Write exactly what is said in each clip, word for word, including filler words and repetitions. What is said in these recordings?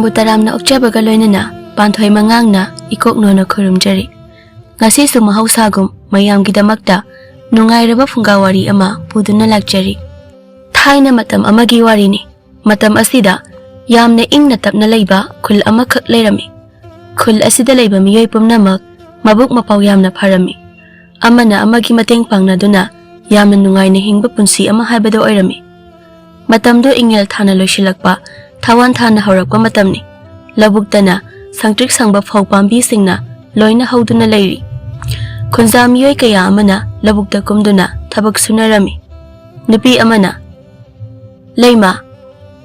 ꯕꯨ ꯇꯔꯥꯝꯅ ꯑꯣꯛꯆꯕꯒ ꯂꯣꯏꯅꯅ ꯄꯥꯟꯊꯣꯏ ꯃꯉꯥꯡꯅ ꯏꯀꯣꯛ ꯅꯣꯟꯅ ꯈꯨꯔꯨꯝꯖꯔꯤ꯫ ꯉꯁꯤꯁꯨ ꯃꯍꯧꯁꯥꯒꯨꯝ ꯃꯌꯥꯝꯒꯤꯗꯃꯛꯇ ꯅꯨꯡꯉꯥꯏꯔꯕ ꯐꯨꯡꯒꯥ ꯋꯥꯔꯤ ꯑꯃ ꯄꯨꯗꯨꯅ ꯂꯥꯛꯆꯔꯤ꯫ ꯊꯥꯏꯅ ꯃꯇꯝ ꯑꯃꯒꯤ ꯋꯥꯔꯤꯅꯤ꯫ ꯃꯇꯝ ꯑꯁꯤꯗ ꯌꯥꯝꯅ ꯏꯪꯅ ꯇꯞꯅ ꯂꯩꯕ ꯈꯨꯜ ꯑꯃꯈꯛ ꯂꯩꯔꯝꯃꯤ꯫ ꯈꯨꯜ ꯑꯁꯤꯗ ꯂꯩꯕ ꯃꯤꯑꯣꯏ ꯄꯨꯝꯅꯃꯛ ꯃꯕꯨꯛ ꯃꯄꯥꯎ ꯌꯥꯝꯅ ꯐꯔꯝꯃꯤ꯫ ꯑꯃꯅ ꯑꯃꯒꯤ ꯃꯇꯦꯡ ꯄꯥꯡꯅꯗꯨꯅ ꯌꯥꯝꯅ ꯅꯨꯡꯉꯥꯏꯅ ꯍꯤꯡꯕ ꯄꯨꯟꯁꯤ ꯑꯃ ꯍꯥꯏꯕꯗꯨ ꯑꯣꯏꯔꯝꯃꯤ꯫ ꯃꯇꯝꯗꯨ ꯏꯪꯉꯦꯜ ꯊꯥꯅ ꯂꯣꯏꯁꯤꯜꯂꯛꯄ, ꯊꯥꯋꯥꯟ ꯊꯥꯅ ꯍꯧꯔꯛꯄ ꯃꯇꯝꯅꯤ꯫ ꯂꯧꯕꯨꯛꯇꯅ ꯁꯪꯇ꯭ꯔꯤꯛ ꯁꯪꯕ ꯐꯧ ꯄꯥꯝꯕꯤꯁꯤꯡꯅ ꯂꯣꯏꯅ ꯍꯧꯗꯨꯅ ꯂꯩꯔꯤ꯫ ꯈꯨꯟꯖꯥ ꯃꯤꯑꯣꯏ ꯀꯌꯥ ꯑꯃꯅ ꯂꯧꯕꯨꯛꯇ ꯀꯨꯝꯗꯨꯅ ꯊꯕꯛ ꯁꯨꯅꯔꯝꯃꯤ꯫ ꯅꯨꯄꯤ ꯑꯃꯅ, "ꯂꯩꯃ,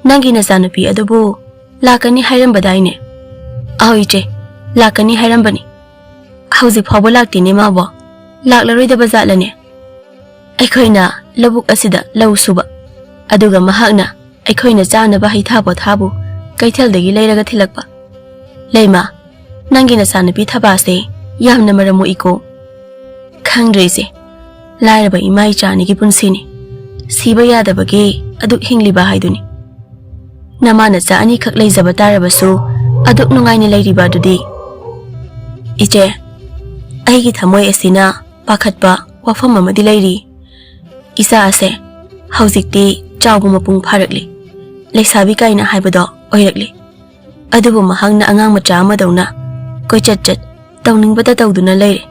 ꯅꯪꯒꯤ ꯅꯆꯥꯅꯨꯄꯤ ꯑꯗꯨꯕꯨ ꯂꯥꯛꯀꯅꯤ ꯍꯥꯏꯔꯝꯕꯗꯥꯏꯅꯦ?" "ꯑꯧ ꯏꯆꯦ, ꯂꯥꯛꯀꯅꯤ ꯍꯥꯏꯔꯝꯕꯅꯤ꯫ ꯍꯧꯖꯤꯛ ꯐꯥꯎꯕ ꯂꯥꯛꯇꯦꯅꯦ ꯃꯥꯕꯣ꯫ ꯂꯥꯛꯂꯔꯣꯏꯗꯕ ꯖꯥꯠꯂꯅꯦ? ꯑꯩꯈꯣꯏꯅ ꯂꯧꯕꯨꯛ ꯑꯁꯤꯗ ꯂꯧ ꯁꯨꯕ, ꯑꯗꯨꯒ ꯃꯍꯥꯛꯅ ꯑꯩꯈꯣꯏꯅ ꯆꯥꯅꯕ ꯍꯩꯊꯥ ꯄꯣꯊꯥꯕꯨ ꯀꯩꯊꯦꯜꯗꯒꯤ ꯂꯩꯔꯒ ꯊꯤꯜꯂꯛꯄ꯫ ꯂꯩꯃ, ꯅꯪꯒꯤ ꯅꯆꯥꯅꯨꯄꯤ ꯊꯕꯥꯁꯦ ꯌꯥꯝꯅ ꯃꯔꯝ ꯃꯣꯛꯏꯀꯣ꯫ ꯈꯪꯗ꯭ꯔꯦ ꯏꯆꯦ, ꯂꯥꯏꯔꯕ ꯏꯃꯥ ꯏꯆꯥ ꯑꯅꯤꯒꯤ ꯄꯨꯟꯁꯤꯅꯤ꯫ ꯁꯤꯕ ꯌꯥꯗꯕꯒꯤ ꯑꯗꯨꯛ ꯍꯤꯡꯂꯤꯕ ꯍꯥꯏꯗꯨꯅꯤ꯫ ꯅꯃꯥ ꯅꯆꯥ ꯑꯅꯤꯈꯛ ꯂꯩꯖꯕ ꯇꯥꯔꯕꯁꯨ ꯑꯗꯨꯛ ꯅꯨꯡꯉꯥꯏꯅ ꯂꯩꯔꯤꯕ ꯑꯗꯨꯗꯤ?" "ꯏꯆꯦ, ꯑꯩꯒꯤ ꯊꯃꯣꯏ ꯑꯁꯤꯅ ꯄꯥꯈꯠꯄ ꯋꯥꯐꯝ ꯑꯃꯗꯤ ꯂꯩꯔꯤ꯫ ꯏꯆꯥ ꯑꯁꯦ ꯍꯧꯖꯤꯛꯇꯤ ꯆꯥꯎꯕ ꯃꯄꯨꯡ ꯐꯥꯔꯛꯂꯤ, ꯂꯩꯁꯥꯕꯤ ꯀꯥꯏꯅ ꯍꯥꯏꯕꯗꯣ ꯑꯣꯏꯔꯛꯂꯤ꯫ ꯑꯗꯨꯕꯨ ꯃꯍꯥꯛꯅ ꯑꯉꯥꯡ ꯃꯆꯥ ꯑꯃꯗꯧꯅ ꯀꯣꯏꯆꯠ ꯆꯠ ꯇꯧꯅꯤꯡꯕꯇ ꯇꯧꯗꯨꯅ ꯂꯩꯔꯦ꯫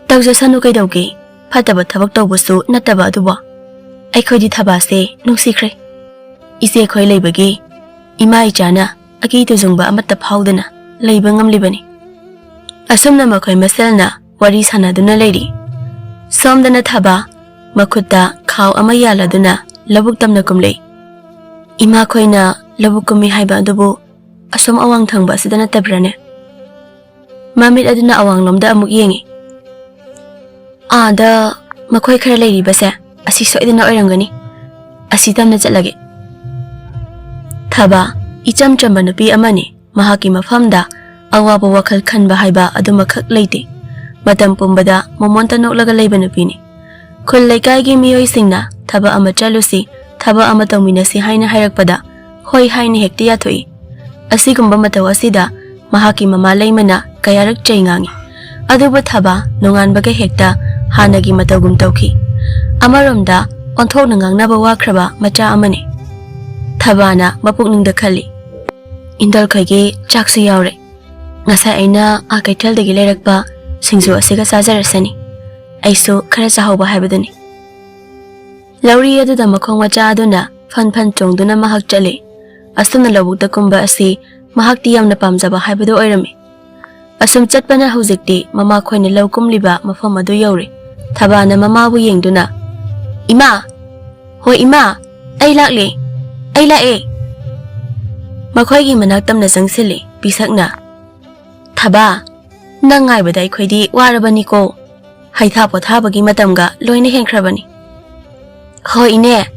ꯇꯧꯖꯁꯅꯨ ꯀꯩꯗꯧꯒꯦ? ꯐꯠꯇꯕ ꯊꯕꯛ ꯇꯧꯕꯁꯨ ꯅꯠꯇꯕ ꯑꯗꯨꯕꯨ꯫ ꯑꯩꯈꯣꯏꯗꯤ ꯊꯕꯥꯁꯦ ꯅꯨꯡꯁꯤꯈ꯭ꯔꯦ꯫ ꯏꯆꯦꯈꯣꯏ ꯂꯩꯕꯒꯤ ꯏꯃꯥ ꯏꯆꯥꯅ ꯑꯀꯤ ꯇꯨꯖꯨꯡꯕ ꯑꯃꯠꯇ ꯐꯥꯎꯗꯅ ꯂꯩꯕ ꯉꯝꯂꯤꯕꯅꯤ꯫" ꯑꯁꯨꯝꯅ ꯃꯈꯣꯏ ꯃꯁꯦꯜꯅ ꯋꯥꯔꯤ ꯁꯥꯟꯅꯗꯨꯅ ꯂꯩꯔꯤ꯫ ꯁꯣꯝꯗꯅ ꯊꯕꯥ ꯃꯈꯨꯠꯇ ꯈꯥꯎ ꯑꯃ ꯌꯥꯜꯂꯗꯨꯅ ꯂꯧꯕꯨꯛ ꯇꯝꯅ ꯀꯨꯝꯂꯛꯏ꯫ "ꯏꯃꯥꯈꯣꯏꯅ ꯂꯧꯕꯨꯛ ꯀꯨꯝꯃꯤ ꯍꯥꯏꯕ ꯑꯗꯨꯕꯨ ꯑꯁꯣꯝ ꯑꯋꯥꯡ ꯊꯪꯕ ꯑꯁꯤꯗ ꯅꯠꯇꯕ꯭ꯔꯥꯅꯦ?" ꯃꯃꯤꯠ ꯑꯗꯨꯅ ꯑꯋꯥꯡꯂꯣꯝꯗ ꯑꯃꯨꯛ ꯌꯦꯡꯉꯤ꯫ "ꯑꯥꯗ ꯃꯈꯣꯏ ꯈꯔ ꯂꯩꯔꯤꯕꯁꯦ ꯑꯁꯤ ꯁꯣꯏꯗꯅ ꯑꯣꯏꯔꯝꯒꯅꯤ꯫ ꯑꯁꯤ ꯇꯝꯅ ꯆꯠꯂꯒꯦ꯫" ꯊꯕꯥ ꯏꯆꯝ ꯆꯝꯕ ꯅꯨꯄꯤ ꯑꯃꯅꯤ꯫ ꯃꯍꯥꯛꯀꯤ ꯃꯐꯝꯗ ꯑꯋꯥꯕ ꯋꯥꯈꯜ ꯈꯟꯕ ꯍꯥꯏꯕ ꯑꯗꯨꯃꯈꯛ ꯂꯩꯇꯦ꯫ ꯃꯇꯝ ꯄꯨꯝꯕꯗ ꯃꯣꯃꯣꯟꯇ ꯅꯣꯛꯂꯒ ꯂꯩꯕ ꯅꯨꯄꯤꯅꯤ꯫ ꯈꯨꯜ ꯂꯩꯀꯥꯏꯒꯤ ꯃꯤꯑꯣꯏꯁꯤꯡꯅ ꯊꯕꯛ ꯑꯃ ꯆꯠꯂꯨꯁꯤ, ꯊꯕꯛ ꯑꯃ ꯇꯧꯃꯤꯟꯅꯁꯤ ꯍꯥꯏꯅ ꯍꯥꯏꯔꯛꯄꯗ ꯍꯣꯏ ꯍꯥꯏꯅ ꯍꯦꯛꯇ ꯌꯥꯊꯣꯛꯏ꯫ ꯑꯁꯤꯒꯨꯝꯕ ꯃꯇꯧ ꯑꯁꯤꯗ ꯃꯍꯥꯛꯀꯤ ꯃꯃꯥ ꯂꯩꯃꯅ ꯀꯌꯥꯔꯛ ꯆꯩ ꯉꯥꯡꯏ꯫ ꯑꯗꯨꯕꯨ ꯊꯕꯥ ꯅꯣꯡꯉꯥꯟꯕꯒ ꯍꯦꯛꯇ ꯍꯥꯟꯅꯒꯤ ꯃꯇꯧꯒꯨꯝ ꯇꯧꯈꯤ꯫ ꯑꯃꯔꯣꯝꯗ ꯑꯣꯟꯊꯣꯛꯅ ꯉꯥꯡꯅꯕ ꯋꯥꯈ꯭ꯔꯕ ꯃꯆꯥ ꯑꯃꯅꯤ꯫ ꯊꯕꯥꯅ ꯃꯄꯨꯛꯅꯤꯡꯗ ꯈꯜꯂꯤ, "ꯏꯟꯗꯜꯈꯣꯏꯒꯤ ꯆꯥꯛꯁꯨ ꯌꯥꯎꯔꯦ꯫ ꯉꯁꯥꯏ ꯑꯩꯅ ꯑꯥ ꯀꯩꯊꯦꯜꯗꯒꯤ ꯂꯩꯔꯛꯄ ꯁꯤꯡꯖꯨ ꯑꯁꯤꯒ ꯆꯥꯖꯔꯁꯅꯤ꯫ ꯑꯩꯁꯨ ꯈꯔ ꯆꯥꯍꯧꯕ ꯍꯥꯏꯕꯗꯨꯅꯤ꯫" ꯂꯧꯔꯤ ꯑꯗꯨꯗ ꯃꯈꯣꯡ ꯃꯆꯥ ꯑꯗꯨꯅ ꯐꯟ ꯐꯟ ꯆꯣꯡꯗꯨꯅ ꯃꯍꯥꯛ ꯆꯠꯂꯤ꯫ ꯑꯁꯨꯝꯅ ꯂꯧꯕꯨꯛꯇ ꯀꯨꯝꯕ ꯑꯁꯤ ꯃꯍꯥꯛꯇꯤ ꯌꯥꯝꯅ ꯄꯥꯝꯖꯕ ꯍꯥꯏꯕꯗꯨ ꯑꯣꯏꯔꯝꯃꯤ꯫ ꯑꯁꯨꯝ ꯆꯠꯄꯅ ꯍꯧꯖꯤꯛꯇꯤ ꯃꯃꯥꯈꯣꯏꯅ ꯂꯧ ꯀꯨꯝꯂꯤꯕ ꯃꯐꯝ ꯑꯗꯨ ꯌꯧꯔꯦ꯫ ꯊꯕꯥꯅ ꯃꯃꯥꯕꯨ ꯌꯦꯡꯗꯨꯅ, "ꯏꯃꯥ! ꯍꯣꯏ ꯏꯃꯥ! ꯑꯩ ꯂꯥꯛꯂꯦ! ꯑꯩ ꯂꯥꯛꯑꯦ!" ꯃꯈꯣꯏꯒꯤ ꯃꯅꯥꯛ ꯇꯝꯅ ꯆꯪꯁꯤꯜꯂꯤ ꯄꯤꯁꯛꯅ꯫ "ꯊꯕꯥ, ꯅꯪ ꯉꯥꯏꯕꯗ ꯑꯩꯈꯣꯏꯗꯤ ꯋꯥꯔꯕꯅꯤꯀꯣ꯫ ꯍꯩꯊꯥ ꯄꯣꯊꯥꯕꯒꯤ ꯃꯇꯝꯒ ꯂꯣꯏꯅ ꯍꯦꯟꯈ꯭ꯔꯕꯅꯤ꯫" "ꯍꯣꯏ ꯏꯅꯦ,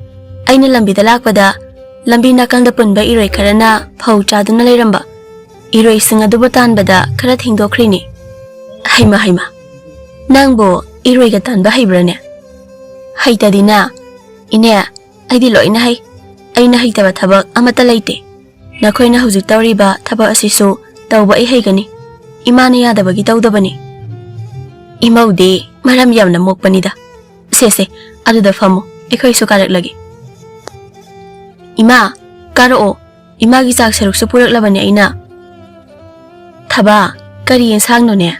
ꯑꯩꯅ ꯂꯝꯕꯤꯗ ꯂꯥꯛꯄꯗ ꯂꯝꯕꯤ ꯅꯥꯀꯜꯗ ꯄꯨꯟꯕ ꯏꯔꯣꯏ ꯈꯔꯅ ꯐꯧ ꯆꯥꯗꯨꯅ ꯂꯩꯔꯝꯕ꯫ ꯏꯔꯣꯏꯁꯤꯡ ꯑꯗꯨꯕꯨ ꯇꯥꯟꯕꯗ ꯈꯔ ꯊꯦꯡꯗꯣꯛꯈ꯭ꯔꯤꯅꯤ꯫" "ꯍꯩꯃ, ꯍꯩꯃ, ꯅꯪꯕꯨ ꯏꯔꯣꯏꯒ ꯇꯥꯟꯕ ꯍꯩꯕ꯭ꯔꯥꯅꯦ?" "ꯍꯩꯇꯗꯤꯅ꯫ ꯏꯅꯦ, ꯑꯩꯗꯤ ꯂꯣꯏꯅ ꯍꯩ꯫ ꯑꯩꯅ ꯍꯩꯇꯕ ꯊꯕꯛ ꯑꯃꯠꯇ ꯂꯩꯇꯦ꯫ ꯅꯈꯣꯏꯅ ꯍꯧꯖꯤꯛ ꯇꯧꯔꯤꯕ ꯊꯕꯛ ꯑꯁꯤꯁꯨ ꯇꯧꯕ ꯑꯩ ꯍꯩꯒꯅꯤ꯫ ꯏꯃꯥꯅ ꯌꯥꯗꯕꯒꯤ ꯇꯧꯗꯕꯅꯤ꯫" "ꯏꯃꯧꯗꯤ ꯃꯔꯝ ꯌꯥꯝꯅ ꯃꯣꯛꯄꯅꯤꯗ꯫ ꯁꯦ, ꯁꯦ, ꯑꯗꯨꯗ ꯐꯝꯃꯨ, ꯑꯩꯈꯣꯏꯁꯨ ꯀꯥꯔꯛꯂꯒꯦ꯫" "ꯏꯃꯥ, ꯀꯥꯔꯛꯑꯣ, ꯏꯃꯥꯒꯤ ꯆꯥꯛ ꯁꯔꯨꯛꯁꯨ ꯄꯨꯔꯛꯂꯕꯅꯦ ꯑꯩꯅ꯫" "ꯊꯕꯥ, ꯀꯔꯤ ꯌꯦꯟꯁꯥꯡꯅꯣꯅꯦ?"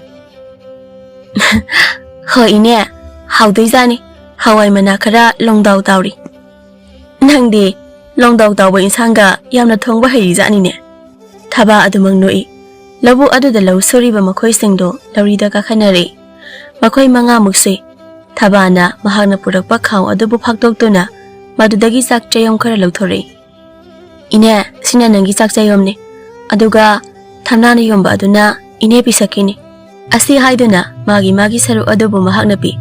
"ꯍꯣꯏ ꯏꯅꯦ, ꯍꯥꯎꯗꯣꯏꯖꯥꯠꯅꯤ꯫ ꯍꯋꯥꯏ ꯃꯅꯥ ꯈꯔ ꯂꯣꯡꯗꯥꯎ ꯇꯥꯎꯔꯤ꯫" "ꯅꯪꯗꯤ ꯂꯣꯡꯗꯥꯎ ꯇꯥꯎꯕ ꯏꯟꯁꯥꯡꯒ ꯌꯥꯝꯅ ꯊꯣꯡꯕ ꯍꯩꯔꯤꯖꯥꯠꯅꯤꯅꯦ꯫" ꯊꯕꯥ ꯑꯗꯨꯃꯛ ꯅꯣꯛꯏ꯫ ꯂꯧꯕꯨꯛ ꯑꯗꯨꯗ ꯂꯧ ꯁꯨꯔꯤꯕ ꯃꯈꯣꯏꯁꯤꯡꯗꯣ ꯂꯧꯔꯤꯗ ꯀꯥꯈꯠꯅꯔꯛꯏ꯫ ꯃꯈꯣꯏ ꯃꯉꯥꯃꯨꯛ ꯁꯨꯏ꯫ ꯊꯕꯥꯅ ꯃꯍꯥꯛꯅ ꯄꯨꯔꯛꯄ ꯈꯥꯎ ꯑꯗꯨꯕꯨ ꯐꯥꯛꯇꯣꯛꯇꯨꯅ ꯃꯗꯨꯗꯒꯤ ꯆꯥꯛ ꯆꯌꯣꯝ ꯈꯔ ꯂꯧꯊꯣꯔꯛꯏ꯫ "ꯏꯅꯦ, ꯁꯤꯅ ꯅꯪꯒꯤ ꯆꯥꯛ ꯆꯌꯣꯝꯅꯤ, ꯑꯗꯨꯒ ꯊꯝꯅꯥꯅ ꯌꯣꯝꯕ ꯑꯗꯨꯅ ꯏꯅꯦ ꯄꯤꯁꯛꯀꯤꯅꯤ꯫" ꯑꯁꯤ ꯍꯥꯏꯗꯨꯅ ꯃꯥꯒꯤ ꯃꯥꯒꯤ ꯁꯔꯨꯛ ꯑꯗꯨꯕꯨ ꯃꯍꯥꯛꯅ ꯄꯤ꯫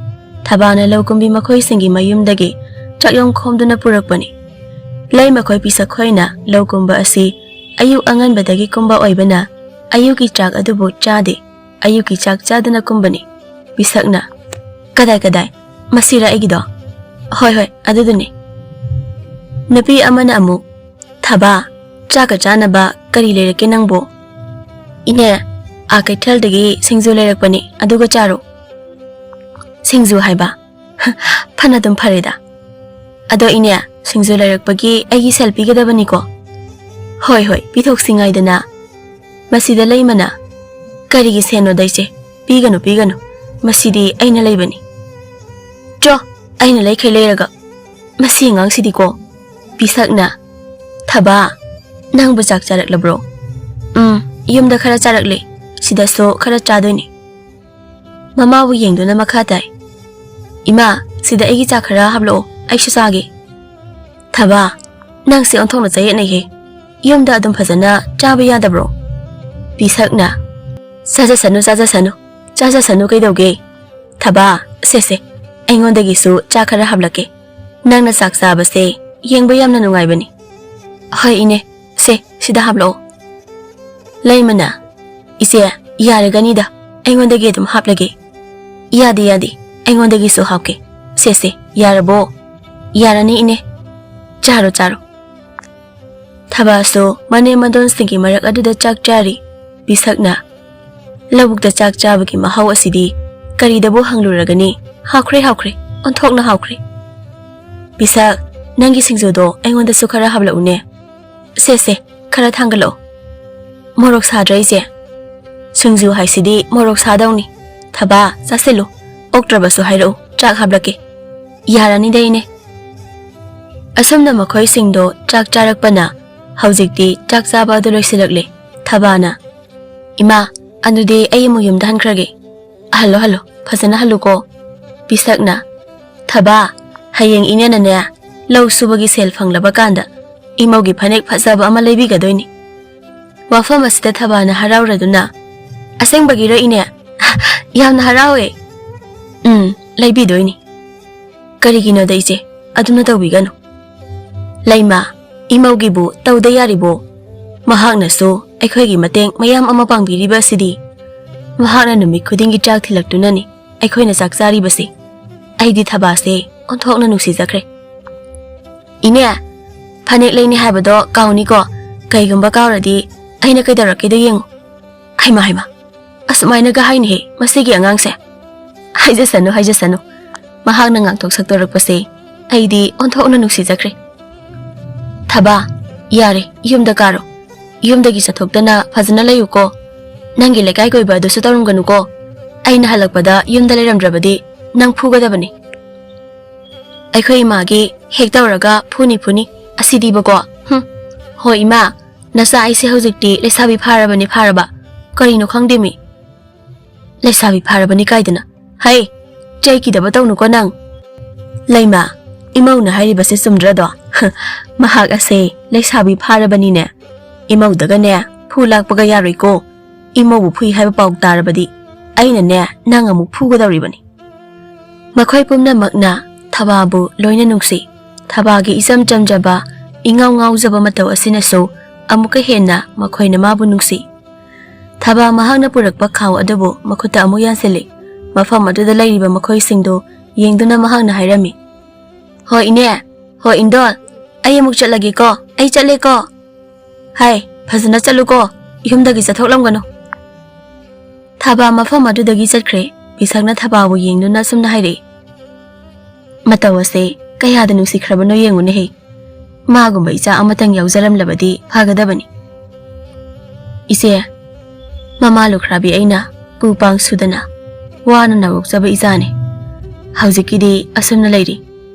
ꯊꯕꯥꯅ ꯂꯧꯀꯨꯝꯕꯤ ꯃꯈꯣꯏꯁꯤꯡꯒꯤ ꯃꯌꯨꯝꯗꯒꯤ ꯆꯥꯛꯌꯣꯝ ꯈꯣꯝꯗꯨꯅ ꯄꯨꯔꯛꯄꯅꯤ꯫ ꯂꯩ ꯃꯈꯣꯏ ꯄꯤꯁꯛꯈꯣꯏꯅ ꯂꯧ ꯀꯨꯝꯕ ꯑꯁꯤ ꯑꯌꯨꯛ ꯑꯉꯟꯕꯗꯒꯤ ꯀꯨꯝꯕ ꯑꯣꯏꯕꯅ ꯑꯌꯨꯛꯀꯤ ꯆꯥꯛ ꯑꯗꯨꯕꯨ ꯆꯥꯗꯦ꯫ ꯑꯌꯨꯛꯀꯤ ꯆꯥꯛ ꯆꯥꯗꯅ ꯀꯨꯝꯕꯅꯤ꯫ ꯄꯤꯁꯛꯅ, "ꯀꯗꯥꯏ, ꯀꯗꯥꯏ? ꯃꯁꯤꯔ ꯑꯩꯒꯤꯗꯣ?" "ꯍꯣꯏ, ꯍꯣꯏ, ꯑꯗꯨꯗꯨꯅꯤ꯫" ꯅꯨꯄꯤ ꯑꯃꯅ ꯑꯃꯨꯛ, "ꯊꯕꯥ, ꯆꯥꯛꯀ ꯆꯥꯅꯕ ꯀꯔꯤ ꯂꯩꯔꯛꯀꯦ ꯅꯪꯕꯨ? ꯏꯅꯦ, ꯑꯥ ꯀꯩꯊꯦꯜꯗꯒꯤ ꯁꯤꯡꯖꯨ ꯂꯩꯔꯛꯄꯅꯤ, ꯑꯗꯨꯒ ꯆꯥꯔꯣ꯫ ꯁꯤꯡꯖꯨ ꯍꯥꯏꯕ? ꯐꯅ ꯑꯗꯨꯝ ꯐꯔꯦꯗ꯫ ꯑꯗꯣ ꯏꯅꯦ, ꯁꯤꯡꯖꯨ ꯂꯩꯔꯛꯄꯒꯤ ꯑꯩꯒꯤ ꯁꯦꯜ ꯄꯤꯒꯗꯕꯅꯤꯀꯣ? ꯍꯣꯏ, ꯍꯣꯏ, ꯄꯤꯊꯣꯛꯁꯤ ꯉꯥꯏꯗꯅ꯫ ꯃꯁꯤꯗ ꯂꯩꯃꯅ, "ꯀꯔꯤꯒꯤ ꯁꯦꯟꯅꯣꯗ ꯏꯆꯦ? ꯄꯤꯒꯅꯨ, ꯄꯤꯒꯅꯨ꯫ ꯃꯁꯤꯗꯤ ꯑꯩꯅ ꯂꯩꯕꯅꯤ꯫" "ꯆꯣ, ꯑꯩꯅ ꯂꯩꯈꯩ ꯂꯩꯔꯒ꯫ ꯃꯁꯤ ꯑꯉꯥꯡꯁꯤꯗꯤꯀꯣ꯫" ꯄꯤꯁꯛꯅ, "ꯊꯕꯥ, ꯅꯪꯕꯨ ꯆꯥꯛ ꯆꯥꯔꯛꯂꯕ꯭ꯔꯣ?" "ꯎꯝ, ꯌꯨꯝꯗ ꯈꯔ ꯆꯥꯔꯛꯂꯦ꯫ ꯁꯤꯗꯁꯨ ꯈꯔ ꯆꯥꯗꯣꯏꯅꯤ꯫" ꯃꯃꯥꯕꯨ ꯌꯦꯡꯗꯨꯅ ꯃꯈꯥ ꯇꯥꯏ, "ꯏꯃꯥ, ꯁꯤꯗ ꯑꯩꯒꯤ ꯆꯥꯛ ꯈꯔ ꯍꯥꯞꯂꯛꯑꯣ, ꯑꯩꯁꯨ ꯆꯥꯒꯦ꯫" "ꯊꯕꯥ, ꯅꯪꯁꯦ ꯑꯣꯟꯊꯣꯛꯅ ꯆꯌꯦꯠꯅꯩꯍꯦ꯫ ꯌꯨꯝꯗ ꯑꯗꯨꯝ ꯐꯖꯅ ꯆꯥꯕ ꯌꯥꯗꯕ꯭ꯔꯣ?" ꯄꯤꯁꯛꯅ, "ꯆꯥꯖꯁꯅꯨ, ꯆꯥꯖꯁꯅꯨ, ꯆꯥꯖꯁꯅꯨ, ꯀꯩꯗꯧꯒꯦ? ꯊꯕꯥ, ꯁꯦ, ꯁꯦ, ꯑꯩꯉꯣꯟꯗꯒꯤꯁꯨ ꯆꯥꯛ ꯈꯔ ꯍꯥꯞꯂꯛꯀꯦ꯫ ꯅꯪꯅ ꯆꯥꯛ ꯆꯥꯕꯁꯦ ꯌꯦꯡꯕ ꯌꯥꯝꯅ ꯅꯨꯡꯉꯥꯏꯕꯅꯤ꯫" "ꯍꯣꯏ ꯏꯅꯦ, ꯁꯦ, ꯁꯤꯗ ꯍꯥꯞꯂꯛꯑꯣ꯫" ꯂꯩꯃꯅ, "ꯏꯆꯦ, ꯌꯥꯔꯒꯅꯤꯗ, ꯑꯩꯉꯣꯟꯗꯒꯤ ꯑꯗꯨꯝ ꯍꯥꯞꯂꯒꯦ꯫" "ꯌꯥꯗꯦ, ꯌꯥꯗꯦ, ꯑꯩꯉꯣꯟꯗꯒꯤꯁꯨ ꯍꯥꯞꯀꯦ꯫ ꯁꯦ, ꯁꯦ, ꯌꯥꯔꯕꯣ? ꯌꯥꯔꯅꯤ ꯏꯅꯦ꯫ ꯆꯥꯔꯣ, ꯆꯥꯔꯣ꯫" ꯊꯕꯥꯁꯨ ꯃꯅꯦꯝ ꯃꯗꯣꯟꯁꯤꯡꯒꯤ ꯃꯔꯛ ꯑꯗꯨꯗ ꯆꯥꯛ ꯆꯥꯔꯤ꯫ ꯄꯤꯁꯛꯅ, "ꯂꯧꯕꯨꯛꯇ ꯆꯥꯛ ꯆꯥꯕꯒꯤ ꯃꯍꯥꯎ ꯑꯁꯤꯗꯤ ꯀꯔꯤꯗꯕꯨ ꯍꯪꯂꯨꯔꯒꯅꯤ? ꯍꯥꯎꯈ꯭ꯔꯦ, ꯍꯥꯎꯈ꯭ꯔꯦ, ꯑꯣꯟꯊꯣꯛꯅ ꯍꯥꯎꯈ꯭ꯔꯦ꯫ ꯄꯤꯁꯛ, ꯅꯪꯒꯤ ꯁꯤꯡꯖꯨꯗꯣ ꯑꯩꯉꯣꯟꯗꯁꯨ ꯈꯔ ꯍꯥꯞꯂꯛꯎꯅꯦ꯫ ꯁꯦ, ꯁꯦ, ꯈꯔ ꯊꯥꯡꯒꯠꯂꯛꯑꯣ꯫" "ꯃꯣꯔꯣꯛ ꯁꯥꯗ꯭ꯔꯥ ꯏꯆꯦ?" "ꯁꯤꯡꯖꯨ ꯍꯥꯏꯁꯤꯗꯤ ꯃꯣꯔꯣꯛ ꯁꯥꯗꯧꯅꯤ꯫ ꯊꯕꯥ, ꯆꯥꯁꯤꯜꯂꯨ꯫ ꯑꯣꯛꯇ꯭ꯔꯕꯁꯨ ꯍꯥꯏꯔꯛꯎ, ꯆꯥꯛ ꯍꯥꯞꯂꯛꯀꯦ꯫" "ꯌꯥꯔꯅꯤꯗ ꯏꯅꯦ꯫" ꯑꯁꯨꯝꯅ ꯃꯈꯣꯏꯁꯤꯡꯗꯣ ꯆꯥꯛ ꯆꯥꯔꯛꯄꯅ ꯍꯧꯖꯤꯛꯇꯤ ꯆꯥꯛ ꯆꯥꯕ ꯑꯗꯨ ꯂꯣꯏꯁꯤꯜꯂꯛꯂꯦ꯫ ꯊꯕꯥꯅ, "ꯏꯃꯥ, ꯑꯗꯨꯗꯤ ꯑꯩ ꯑꯃꯨꯛ ꯌꯨꯝꯗ ꯍꯟꯈ꯭ꯔꯒꯦ꯫" "ꯍꯜꯂꯣ, ꯍꯜꯂꯣ, ꯐꯖꯅ ꯍꯜꯂꯨꯀꯣ꯫" ꯄꯤꯁꯛꯅ, "ꯊꯕꯥ, ꯍꯌꯦꯡ ꯏꯅꯦꯅꯅꯦ, ꯂꯧ ꯁꯨꯕꯒꯤ ꯁꯦꯜ ꯐꯪꯂꯕ ꯀꯥꯟꯗ ꯏꯃꯧꯒꯤ ꯐꯅꯦꯛ ꯐꯖꯕ ꯑꯃ ꯂꯩꯕꯤꯒꯗꯣꯏꯅꯤ꯫" ꯋꯥꯐꯝ ꯑꯁꯤꯗ ꯊꯕꯥꯅ ꯍꯔꯥꯎꯔꯗꯨꯅ, "ꯑꯁꯦꯡꯕꯒꯤꯔꯣ ꯏꯅꯦ? ꯌꯥꯝꯅ ꯍꯔꯥꯎꯋꯦ꯫" "ꯎꯝ, ꯂꯩꯕꯤꯗꯣꯏꯅꯤ꯫" "ꯀꯔꯤꯒꯤꯅꯣꯗ ꯏꯆꯦ, ꯑꯗꯨꯝꯅ ꯇꯧꯕꯤꯒꯅꯨ꯫" "ꯂꯩꯃ, ꯏꯃꯧꯒꯤꯕꯨ ꯇꯧꯗ ꯌꯥꯔꯤꯕꯣ? ꯃꯍꯥꯛꯅꯁꯨ ꯑꯩꯈꯣꯏꯒꯤ ꯃꯇꯦꯡ ꯃꯌꯥꯝ ꯑꯃ ꯄꯥꯡꯕꯤꯔꯤꯕ ꯑꯁꯤꯗꯤ꯫ ꯃꯍꯥꯛꯅ ꯅꯨꯃꯤꯠ ꯈꯨꯗꯤꯡꯒꯤ ꯆꯥꯛ ꯊꯤꯜꯂꯛꯇꯨꯅꯅꯤ ꯑꯩꯈꯣꯏꯅ ꯆꯥꯛ ꯆꯥꯔꯤꯕꯁꯤ꯫" ꯑꯩꯗꯤ ꯊꯕꯥꯁꯦ ꯑꯣꯟꯊꯣꯛꯅ ꯅꯨꯡꯁꯤꯖꯈ꯭ꯔꯦ꯫ "ꯏꯅꯦ, ꯐꯅꯦꯛ ꯂꯩꯅꯤ ꯍꯥꯏꯕꯗꯣ ꯀꯥꯎꯅꯤꯀꯣ꯫ ꯀꯩꯒꯨꯝꯕ ꯀꯥꯎꯔꯗꯤ ꯑꯩꯅ ꯀꯩꯗꯧꯔꯛꯀꯦꯗꯣ ꯌꯦꯡꯉꯨ꯫ ꯍꯩꯃꯥ, ꯍꯩꯃꯥ, ꯑꯁꯨꯃꯥꯏꯅꯒ ꯍꯥꯏꯅꯦꯍꯦ ꯃꯁꯤꯒꯤ ꯑꯉꯥꯡꯁꯦ꯫ ꯍꯥꯏꯖꯁꯅꯨ, ꯍꯥꯏꯖꯁꯅꯨ꯫ ꯃꯍꯥꯛꯅ ꯉꯥꯡꯊꯣꯛ ꯁꯛꯇꯣꯔꯛꯄꯁꯦ ꯑꯩꯗꯤ ꯑꯣꯟꯊꯣꯛꯅ ꯅꯨꯡꯁꯤꯖꯈ꯭ꯔꯦ꯫ "ꯊꯕꯥ, ꯌꯥꯔꯦ, ꯌꯨꯝꯗ ꯀꯥꯔꯣ꯫ ꯌꯨꯝꯗꯒꯤ ꯆꯠꯊꯣꯛꯇꯅ ꯐꯖꯅ ꯂꯩꯌꯨꯀꯣ꯫ ꯅꯪꯒꯤ ꯂꯩꯀꯥꯏ ꯀꯣꯏꯕ ꯑꯗꯨꯁꯨ ꯇꯧꯔꯝꯒꯅꯨꯀꯣ꯫ ꯑꯩꯅ ꯍꯜꯂꯛꯄꯗ ꯌꯨꯝꯗ ꯂꯩꯔꯝꯗ꯭ꯔꯕꯗꯤ ꯅꯪ ꯐꯨꯒꯗꯕꯅꯤ꯫" ꯑꯩꯈꯣꯏ ꯏꯃꯥꯒꯤ ꯍꯦꯛ ꯇꯧꯔꯒ ꯐꯨꯅꯤ ꯐꯨꯅꯤ꯫ ꯑꯁꯤꯗꯤꯕꯀꯣ꯫ ꯍꯨꯝ꯫ "ꯍꯣꯏ ꯏꯃꯥ, ꯅꯆꯥ ꯑꯩꯁꯦ ꯍꯧꯖꯤꯛꯇꯤ ꯂꯩꯁꯥꯕꯤ ꯐꯥꯔꯕꯅꯤ ꯐꯥꯔꯕ꯫ ꯀꯔꯤꯅꯣ ꯈꯪꯗꯦꯃꯤ꯫ ꯂꯩꯁꯥꯕꯤ ꯐꯥꯔꯕꯅꯤ ꯀꯥꯏꯗꯅ꯫ ꯍꯩ, ꯆꯩ ꯀꯤꯗꯕ ꯇꯧꯅꯨꯀꯣ ꯅꯪ꯫" "ꯂꯩꯃ, ꯏꯃꯧꯅ ꯍꯥꯏꯔꯤꯕꯁꯦ ꯆꯨꯝꯗ꯭ꯔꯗꯣ?" "ꯃꯍꯥꯛ ꯑꯁꯦ ꯂꯩꯁꯥꯕꯤ ꯐꯥꯔꯕꯅꯤꯅꯦ꯫ ꯏꯃꯧꯗꯒꯅꯦ ꯐꯨ ꯂꯥꯛꯄꯒ ꯌꯥꯔꯣꯏꯀꯣ꯫ ꯏꯃꯧꯕꯨ ꯐꯨꯏ ꯍꯥꯏꯕ ꯄꯥꯎ ꯇꯥꯔꯕꯗꯤ ꯑꯩꯅꯅꯦ ꯅꯪ ꯑꯃꯨꯛ ꯐꯨꯒꯗꯧꯔꯤꯕꯅꯤ꯫" ꯃꯈꯣꯏ ꯄꯨꯝꯅꯃꯛꯅ ꯊꯕꯥꯕꯨ ꯂꯣꯏꯅ ꯅꯨꯡꯁꯤ꯫ ꯊꯕꯥꯒꯤ ꯏꯆꯝ ꯆꯝꯖꯕ, ꯏꯉꯥꯎ ꯉꯥꯎꯖꯕ ꯃꯇꯧ ꯑꯁꯤꯅꯁꯨ ꯑꯃꯨꯛꯀ ꯍꯦꯟꯅ ꯃꯈꯣꯏꯅ ꯃꯥꯕꯨ ꯅꯨꯡꯁꯤ꯫ ꯊꯕꯥ ꯃꯍꯥꯛꯅ ꯄꯨꯔꯛꯄ ꯈꯥꯎ ꯑꯗꯨꯕꯨ ꯃꯈꯨꯠꯇ ꯑꯃꯨꯛ ꯌꯥꯟꯁꯤꯜꯂꯤ꯫ ꯃꯐꯝ ꯑꯗꯨꯗ ꯂꯩꯔꯤꯕ ꯃꯈꯣꯏꯁꯤꯡꯗꯨ ꯌꯦꯡꯗꯨꯅ ꯃꯍꯥꯛꯅ ꯍꯥꯏꯔꯝꯃꯤ, "ꯍꯣꯏ ꯏꯅꯦ, ꯍꯣꯏ ꯏꯟꯗꯣꯜ, ꯑꯩ ꯑꯃꯨꯛ ꯆꯠꯂꯒꯦꯀꯣ, ꯑꯩ ꯆꯠꯂꯦꯀꯣ꯫ ꯍꯥꯏ, ꯐꯖꯅ ꯆꯠꯂꯨꯀꯣ, ꯌꯨꯝꯗꯒꯤ ꯆꯠꯊꯣꯛꯂꯝꯒꯅꯨ꯫" ꯊꯕꯥ ꯃꯐꯝ ꯑꯗꯨꯗꯒꯤ ꯆꯠꯈ꯭ꯔꯦ꯫ ꯕꯤꯁꯛꯅ ꯊꯕꯥꯕꯨ ꯌꯦꯡꯗꯨꯅ ꯑꯁꯨꯝꯅ ꯍꯥꯏꯔꯛꯏ, "ꯃꯇꯧ ꯑꯁꯦ ꯀꯌꯥꯗ ꯅꯨꯡꯁꯤꯈ꯭ꯔꯕꯅꯣ ꯌꯦꯡꯉꯨꯅꯦꯍꯦ꯫ ꯃꯥꯒꯨꯝꯕ ꯏꯆꯥ ꯑꯃꯇꯪ ꯌꯥꯎꯖꯔꯝꯂꯕꯗꯤ ꯐꯒꯗꯕꯅꯤ꯫" "ꯏꯆꯦ, ꯃꯃꯥ ꯂꯨꯈ꯭ꯔꯥꯕꯤ ꯑꯩꯅ ꯄꯨ ꯄꯥꯡ ꯁꯨꯗꯅ ꯋꯥꯅ ꯅꯧꯔꯣꯛꯆꯕ ꯏꯆꯥꯅꯤ꯫ ꯍꯧꯖꯤꯛꯀꯤꯗꯤ ꯑꯁꯨꯝꯅ ꯂꯩꯔꯤ꯫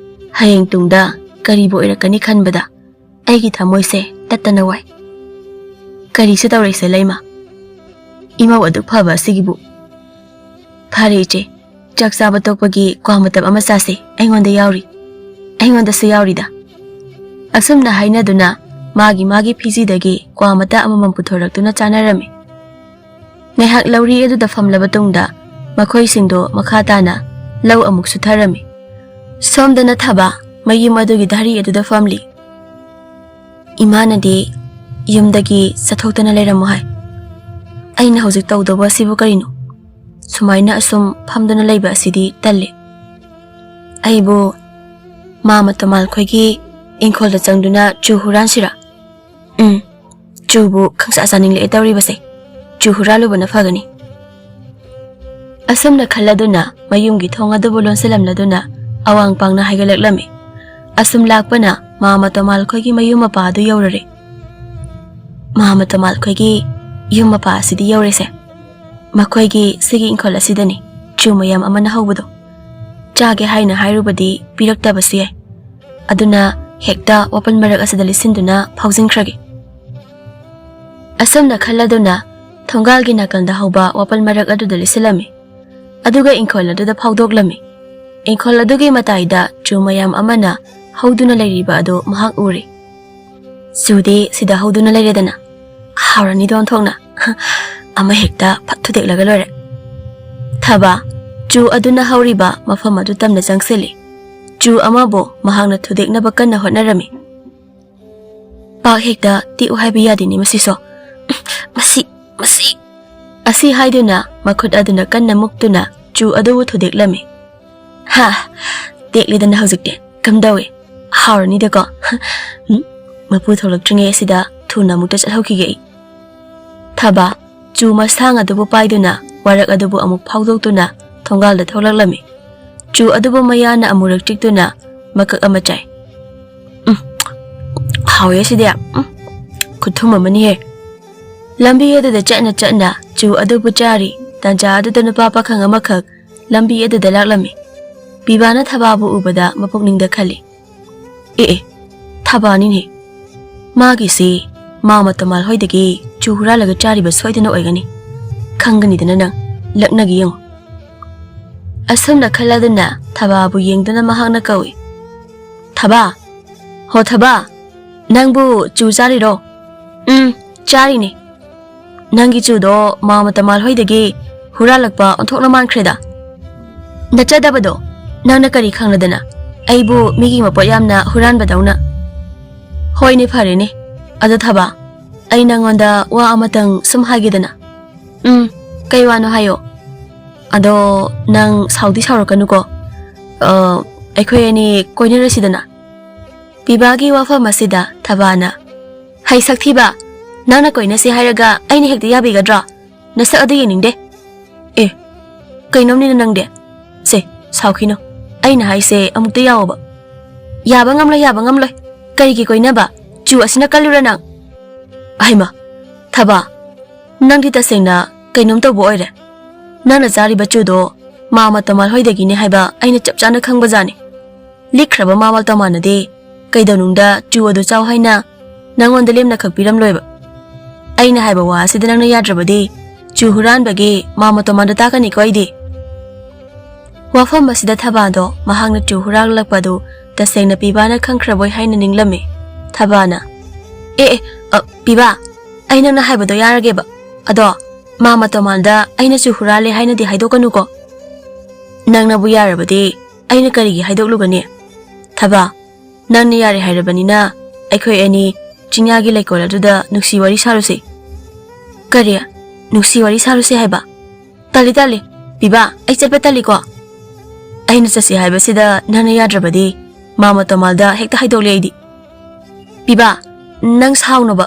ꯍꯌꯦꯡ ꯇꯨꯡꯗ ꯀꯔꯤꯕꯨ ꯑꯣꯏꯔꯛꯀꯅꯤ ꯈꯟꯕꯗ ꯑꯩꯒꯤ ꯊꯃꯣꯏꯁꯦ ꯇꯠꯇꯅ ꯋꯥꯏ꯫ ꯀꯔꯤꯁꯨ ꯇꯧꯔꯣꯏꯁꯦ ꯂꯩꯃ꯫ ꯏꯃꯧ ꯑꯗꯨꯛ ꯐꯕ ꯑꯁꯤꯒꯤꯕꯨ꯫ ꯐꯔꯦ ꯏꯆꯦ, ꯆꯥꯛ ꯆꯥꯕ ꯇꯣꯛꯄꯒꯤ ꯀ꯭ꯋꯥ ꯃꯇꯞ ꯑꯃ ꯆꯥꯁꯦ, ꯑꯩꯉꯣꯟꯗ ꯌꯥꯎꯔꯤ꯫ ꯑꯩꯉꯣꯟꯗꯁꯨ ꯌꯥꯎꯔꯤꯗ꯫" ꯑꯁꯨꯝꯅ ꯍꯥꯏꯅꯗꯨꯅ ꯃꯥꯒꯤ ꯃꯥꯒꯤ ꯐꯤꯖꯤꯗꯒꯤ ꯀ꯭ꯋꯥ ꯃꯇꯞ ꯑꯃꯃꯝ ꯄꯨꯊꯣꯔꯛꯇꯨꯅ ꯆꯥꯅꯔꯝꯃꯤ꯫ ꯉꯥꯏꯍꯥꯛ ꯂꯧꯔꯤ ꯑꯗꯨꯗ ꯐꯝꯂꯕ ꯇꯨꯡꯗ ꯃꯈꯣꯏꯁꯤꯡꯗꯣ ꯃꯈꯥ ꯇꯥꯅ ꯂꯧ ꯑꯃꯨꯛ ꯁꯨꯊꯔꯝꯃꯤ꯫ ꯁꯣꯝꯗꯅ ꯊꯕꯥ ꯃꯌꯨꯝ ꯑꯗꯨꯒꯤ ꯙꯔꯤ ꯑꯗꯨꯗ ꯐꯝꯂꯤ꯫ "ꯏꯃꯥꯅꯗꯤ ꯌꯨꯝꯗꯒꯤ ꯆꯠꯊꯣꯛꯇꯅ ꯂꯩꯔꯝꯃꯨ ꯍꯥꯏ꯫ ꯑꯩꯅ ꯍꯧꯖꯤꯛ ꯇꯧꯗꯧꯕ ꯑꯁꯤꯕꯨ ꯀꯔꯤꯅꯣ? ꯁꯨꯃꯥꯏꯅ ꯑꯁꯨꯝ ꯐꯝꯗꯨꯅ ꯂꯩꯕ ꯑꯁꯤꯗꯤ ꯇꯜꯂꯤ꯫ ꯑꯩꯕꯨ ꯃꯥ ꯃꯇꯣꯃꯥꯜ ꯈꯣꯏꯒꯤ ꯏꯪꯈꯣꯜꯗ ꯆꯪꯗꯨꯅ ꯆꯨ ꯍꯨꯔꯥꯟꯁꯤꯔꯥ? ꯎꯝ, ꯆꯨꯕꯨ ꯈꯪꯆꯥ ꯆꯥꯅꯤꯡꯂꯛꯑꯦ ꯇꯧꯔꯤꯕꯁꯦ꯫ ꯆꯨ ꯍꯨꯔꯥꯜꯂꯨꯕꯅ ꯐꯒꯅꯤ꯫ ꯑꯁꯨꯝꯅ ꯈꯜꯂꯗꯨꯅ ꯃꯌꯨꯝꯒꯤ ꯊꯣꯡ ꯑꯗꯨꯕꯨ ꯂꯣꯟꯁꯤꯜꯂꯝꯂꯗꯨꯅ ꯑꯋꯥꯡ ꯄꯥꯡꯅ ꯍꯥꯏꯒꯠꯂꯛꯂꯝꯃꯤ꯫ ꯑꯁꯨꯝ ꯂꯥꯛꯄꯅ ꯃꯥꯃ ꯇꯣꯃꯥꯜ ꯈꯣꯏꯒꯤ ꯃꯌꯨꯝ ꯃꯄꯥ ꯑꯗꯨ ꯌꯧꯔꯔꯦ꯫ ꯃꯥꯃ ꯇꯣꯃꯥꯜ ꯈꯣꯏꯒꯤ ꯌꯨꯝ ꯃꯄꯥ ꯑꯁꯤꯗꯤ ꯌꯧꯔꯦꯁꯦ꯫ ꯃꯈꯣꯏꯒꯤ ꯁꯤꯒꯤ ꯏꯪꯈꯣꯜ ꯑꯁꯤꯗꯅꯤ ꯆꯨ ꯃꯌꯥꯝ ꯑꯃꯅ ꯍꯧꯕꯗꯣ꯫ ꯆꯥꯒꯦ ꯍꯥꯏꯅ ꯍꯥꯏꯔꯨꯕꯗꯤ ꯄꯤꯔꯛꯇꯕꯁꯨ ꯌꯥꯏ꯫ ꯑꯗꯨꯅ ꯍꯦꯛꯇ ꯋꯥꯄꯜ ꯃꯔꯛ ꯑꯁꯤꯗ ꯂꯤꯠꯁꯤꯟꯗꯨꯅ ꯐꯥꯎꯖꯤꯟꯈ꯭ꯔꯒꯦ꯫ ꯑꯁꯨꯝꯅ ꯈꯜꯂꯗꯨꯅ ꯊꯣꯡꯒꯥꯜꯒꯤ ꯅꯥꯀꯟꯗ ꯍꯧꯕ ꯋꯥꯄꯜ ꯃꯔꯛ ꯑꯗꯨꯗ ꯂꯤꯠꯁꯤꯜꯂꯝꯃꯤ꯫ ꯑꯗꯨꯒ ꯏꯪꯈꯣꯜ ꯑꯗꯨꯗ ꯐꯥꯎꯗꯣꯛꯂꯝꯃꯤ꯫ ꯏꯪꯈꯣꯜ ꯑꯗꯨꯒꯤ ꯃꯇꯥꯏꯗ ꯆꯨ ꯃꯌꯥꯝ ꯑꯃꯅ ꯍꯧꯗꯨꯅ ꯂꯩꯔꯤꯕ ꯑꯗꯨ ꯃꯍꯥꯛ ꯎꯔꯦ꯫ ꯆꯨꯗꯤ ꯁꯤꯗ ꯍꯧꯗꯨꯅ ꯂꯩꯔꯦꯗꯅ꯫ ꯍꯥꯎꯔꯅꯤꯗꯣ ꯑꯣꯟꯊꯣꯛꯅ꯫ ꯑꯃ ꯍꯦꯛꯇ ꯐꯠ ꯊꯨꯗꯦꯛꯂꯒ ꯂꯣꯏꯔꯦ꯫ ꯊꯕꯥ, ꯆꯨ ꯑꯗꯨꯅ ꯍꯧꯔꯤꯕ ꯃꯐꯝ ꯑꯗꯨ ꯇꯝꯅ ꯆꯪꯁꯤꯜꯂꯤ꯫ ꯆꯨ ꯑꯃꯕꯨ ꯃꯍꯥꯛꯅ ꯊꯨꯗꯦꯛꯅꯕ ꯀꯟꯅ ꯍꯣꯠꯅꯔꯝꯃꯤ꯫ "ꯄꯥꯛ ꯍꯦꯛꯇ ꯇꯦꯛꯎ ꯍꯥꯏꯕ ꯌꯥꯗꯦꯅꯦ ꯃꯁꯤꯁꯣ꯫ ꯃꯁꯤ, ꯃꯁꯤ!" ꯑꯁꯤ ꯍꯥꯏꯗꯨꯅ ꯃꯈꯨꯠ ꯑꯗꯨꯅ ꯀꯟꯅ ꯃꯨꯛꯇꯨꯅ ꯆꯨ ꯑꯗꯨꯕꯨ ꯊꯨꯗꯦꯛꯂꯝꯃꯤ꯫ "ꯍꯥ, ꯇꯦꯛꯂꯦꯗꯅ ꯍꯧꯖꯤꯛꯇꯤ꯫ ꯀꯝꯗꯧꯏ? ꯍꯥꯎꯔꯅꯤꯗꯀꯣ?" ꯎꯝ, ꯃꯄꯨ ꯊꯣꯛꯂꯛꯇ꯭ꯔꯤꯉꯩ ꯑꯁꯤꯗ ꯊꯨꯅ ꯑꯃꯨꯛꯇ ꯆꯠꯍꯧꯈꯤꯒꯦ ꯑꯩ꯫ ꯊꯕꯥ, ꯆꯨ ꯃꯁꯥꯡ ꯑꯗꯨꯕꯨ ꯄꯥꯏꯗꯨꯅ ꯋꯥꯔꯛ ꯑꯗꯨꯕꯨ ꯑꯃꯨꯛ ꯐꯥꯎꯗꯣꯛꯇꯨꯅ ꯊꯣꯡꯒꯥꯜꯗ ꯊꯣꯛꯂꯛꯂꯝꯃꯤ꯫ ꯆꯨ ꯑꯗꯨꯕꯨ ꯃꯌꯥꯅ ꯑꯃꯨꯔꯛ ꯆꯤꯛꯇꯨꯅ ꯃꯀꯛ ꯑꯃ ꯆꯥꯏ꯫ "ꯎꯝ, ꯍꯥꯎꯋꯦ ꯑꯁꯤꯗꯤ꯫ ꯎꯝ, ꯈꯨꯊꯨꯝ ꯑꯃꯅꯤꯍꯦ!" ꯂꯝꯕꯤ ꯑꯗꯨꯗ ꯆꯠꯅ ꯆꯠꯅ ꯆꯨ ꯑꯗꯨꯕꯨ ꯆꯥꯔꯤ꯫ ꯇꯥꯟꯖꯥ ꯑꯗꯨꯗ ꯅꯨꯄꯥ ꯄꯥꯈꯪ ꯑꯃꯈꯛ ꯂꯝꯕꯤ ꯑꯗꯨꯗ ꯂꯥꯛꯂꯝꯃꯤ꯫ ꯄꯤꯕꯥꯅ ꯊꯕꯥꯕꯨ ꯎꯕꯗ ꯃꯄꯨꯛꯅꯤꯡꯗ ꯈꯜꯂꯤ, "ꯑꯦ ꯑꯦ, ꯊꯕꯥꯅꯤꯅꯦ꯫ ꯃꯥꯒꯤꯁꯤ ꯃꯥꯃ ꯇꯣꯃꯥꯜ ꯍꯣꯏꯗꯒꯤ ꯆꯨ ꯍꯨꯔꯥꯜꯂꯒ ꯆꯥꯔꯤꯕ ꯁꯣꯏꯗꯅ ꯑꯣꯏꯒꯅꯤ꯫ ꯈꯪꯒꯅꯤꯗꯅ ꯅꯪ, ꯂꯛꯅꯒꯦ ꯌꯦꯡꯉꯨ꯫" ꯑꯁꯨꯝꯅ ꯈꯜꯂꯗꯨꯅ ꯊꯕꯥꯕꯨ ꯌꯦꯡꯗꯨꯅ ꯃꯍꯥꯛꯅ ꯀꯧꯏ, "ꯊꯕꯥ, ꯍꯣ ꯊꯕꯥ, ꯅꯪꯕꯨ ꯆꯨ ꯆꯥꯔꯤꯔꯣ?" "ꯎꯝ, ꯆꯥꯔꯤꯅꯦ꯫" "ꯅꯪꯒꯤ ꯆꯨꯗꯣ ꯃꯥꯃ ꯇꯃꯥꯜ ꯍꯣꯏꯗꯒꯤ ꯍꯨꯔꯥꯜꯂꯛꯄ ꯑꯣꯟꯊꯣꯛꯅ ꯃꯥꯟꯈ꯭ꯔꯦꯗ꯫ ꯅꯠꯆꯗꯕꯗꯣ ꯅꯪꯅ ꯀꯔꯤ ꯈꯪꯂꯗꯅ ꯑꯩꯕꯨ ꯃꯤꯒꯤ ꯃꯄꯣꯠ ꯌꯥꯝꯅ ꯍꯨꯔꯥꯟꯕꯗꯧꯅ?" "ꯍꯣꯏꯅꯦ, ꯐꯔꯦꯅꯦ꯫ ꯑꯗꯣ ꯊꯕꯥ, ꯑꯩ ꯅꯪꯉꯣꯟꯗ ꯋꯥ ꯑꯃꯇꯪ ꯁꯨꯝ ꯍꯥꯏꯒꯦꯗꯅ꯫" "ꯎꯝ, ꯀꯩ ꯋꯥꯅꯣ ꯍꯥꯏꯌꯣ꯫" "ꯑꯗꯣ ꯅꯪ ꯁꯥꯎꯗꯤ ꯁꯥꯎꯔꯛꯀꯅꯨꯀꯣ꯫ ꯑ, ꯑꯩꯈꯣꯏ ꯑꯅꯤ ꯀꯣꯏꯅꯔꯁꯤꯗꯅ꯫" ꯄꯤꯕꯥꯒꯤ ꯋꯥꯐꯝ ꯑꯁꯤꯗ ꯊꯕꯥꯅ, "ꯍꯩ ꯁꯛꯊꯤꯕ, ꯅꯪꯅ ꯀꯣꯏꯅꯁꯦ ꯍꯥꯏꯔꯒ ꯑꯩꯅ ꯍꯦꯛꯇ ꯌꯥꯕꯤꯒꯗ꯭ꯔꯣ? ꯅꯁꯛ ꯑꯗꯨ ꯌꯦꯡꯅꯤꯡꯗꯦ꯫ ꯑꯦ, ꯀꯩꯅꯣꯝꯅꯤꯅ ꯅꯪꯗꯤ? ꯁꯦ, ꯁꯥꯎꯈꯤꯅꯣ꯫ ꯑꯩꯅ ꯍꯥꯏꯁꯦ ꯑꯃꯨꯛꯇ ꯌꯥꯋꯣꯕ꯫ ꯌꯥꯕ ꯉꯝꯂꯣꯏ, ꯌꯥꯕ ꯉꯝꯂꯣꯏ꯫ ꯀꯔꯤꯒꯤ ꯀꯣꯏꯅꯕ? ꯆꯨ ꯑꯁꯤꯅ ꯀꯜꯂꯨꯔ ꯅꯪ? ꯑꯍꯩꯃ, ꯊꯕꯥ, ꯅꯪꯗꯤ ꯇꯁꯦꯡꯅ ꯀꯩꯅꯣꯝ ꯇꯧꯕ ꯑꯣꯏꯔꯦ꯫ ꯅꯪꯅ ꯆꯥꯔꯤꯕ ꯆꯨꯗꯣ ꯃꯥꯃ ꯇꯣꯃꯥꯜ ꯍꯣꯏꯗꯒꯤꯅꯦ ꯍꯥꯏꯕ ꯑꯩꯅ ꯆꯞ ꯆꯥꯅ ꯈꯪꯕꯖꯥꯠꯅꯤ꯫ ꯂꯤꯛꯈ꯭ꯔꯕ ꯃꯥꯃ ꯇꯣꯃꯥꯜꯅꯗꯤ ꯀꯩꯗꯧꯅꯨꯡꯗ ꯆꯨ ꯑꯗꯨ ꯆꯥꯎ ꯍꯥꯏꯅ ꯅꯪꯉꯣꯟꯗ ꯂꯦꯝꯅ ꯈꯛ ꯄꯤꯔꯝꯂꯣꯏꯕ꯫ ꯑꯩꯅ ꯍꯥꯏꯕ ꯋꯥ ꯑꯁꯤꯗ ꯅꯪꯅ ꯌꯥꯗ꯭ꯔꯕꯗꯤ ꯆꯨ ꯍꯨꯔꯥꯟꯕꯒꯤ ꯃꯥꯃ ꯇꯣꯃꯥꯜꯗ ꯇꯥꯛꯀꯅꯤꯀꯣ ꯑꯩꯗꯤ꯫ ꯋꯥꯐꯝ ꯑꯁꯤꯗ ꯊꯕꯥꯗꯣ ꯃꯍꯥꯛꯅ ꯆꯨ ꯍꯨꯔꯥꯜꯂꯛꯄ ꯑꯗꯨ ꯇꯁꯦꯡꯅ ꯄꯤꯕꯥꯅ ꯈꯪꯈ꯭ꯔꯕꯣꯏ ꯍꯥꯏꯅ ꯅꯤꯡꯂꯝꯃꯤ꯫ ꯊꯕꯥꯅ, "ꯑꯦ, ꯑꯦ, ꯑ, ꯄꯤꯕꯥ, ꯑꯩ ꯅꯪꯅ ꯍꯥꯏꯕꯗꯣ ꯌꯥꯔꯒꯦꯕ꯫ ꯑꯗꯣ ꯃꯥꯃ ꯇꯣꯃꯥꯜꯗ ꯑꯩꯅꯁꯨ ꯍꯨꯔꯥꯜꯂꯦ ꯍꯥꯏꯅꯗꯤ ꯍꯥꯏꯗꯣꯛꯀꯅꯨꯀꯣ꯫ ꯅꯪꯅꯕꯨ ꯌꯥꯔꯕꯗꯤ ꯑꯩꯅ ꯀꯔꯤꯒꯤ ꯍꯥꯏꯗꯣꯛꯂꯨꯒꯅꯤ? ꯊꯕꯥ, ꯅꯪꯅ ꯌꯥꯔꯦ ꯍꯥꯏꯔꯕꯅꯤꯅ ꯑꯩꯈꯣꯏ ꯑꯅꯤ ꯆꯤꯡꯌꯥꯒꯤ ꯂꯩꯀꯣꯜ ꯑꯗꯨꯗ ꯅꯨꯡꯁꯤ ꯋꯥꯔꯤ ꯁꯥꯔꯨꯁꯤ꯫" "ꯀꯔꯤ? ꯅꯨꯡꯁꯤ ꯋꯥꯔꯤ ꯁꯥꯔꯨꯁꯤ ꯍꯥꯏꯕ? ꯇꯜꯂꯤ, ꯇꯜꯂꯤ꯫ ꯄꯤꯕꯥ, ꯑꯩ ꯆꯠꯄ ꯇꯜꯂꯤꯀꯣ꯫ ꯑꯩꯅ ꯆꯠꯁꯤ ꯍꯥꯏꯕꯁꯤꯗ ꯅꯪꯅ ꯌꯥꯗ꯭ꯔꯕꯗꯤ ꯃꯥꯃ ꯇꯣꯃꯥꯜꯗ ꯍꯦꯛꯇ ꯍꯥꯏꯗꯣꯛꯂꯦ ꯑꯩꯗꯤ꯫" "ꯄꯤꯕꯥ, ꯅꯪ ꯁꯥꯎꯅꯣꯕ꯫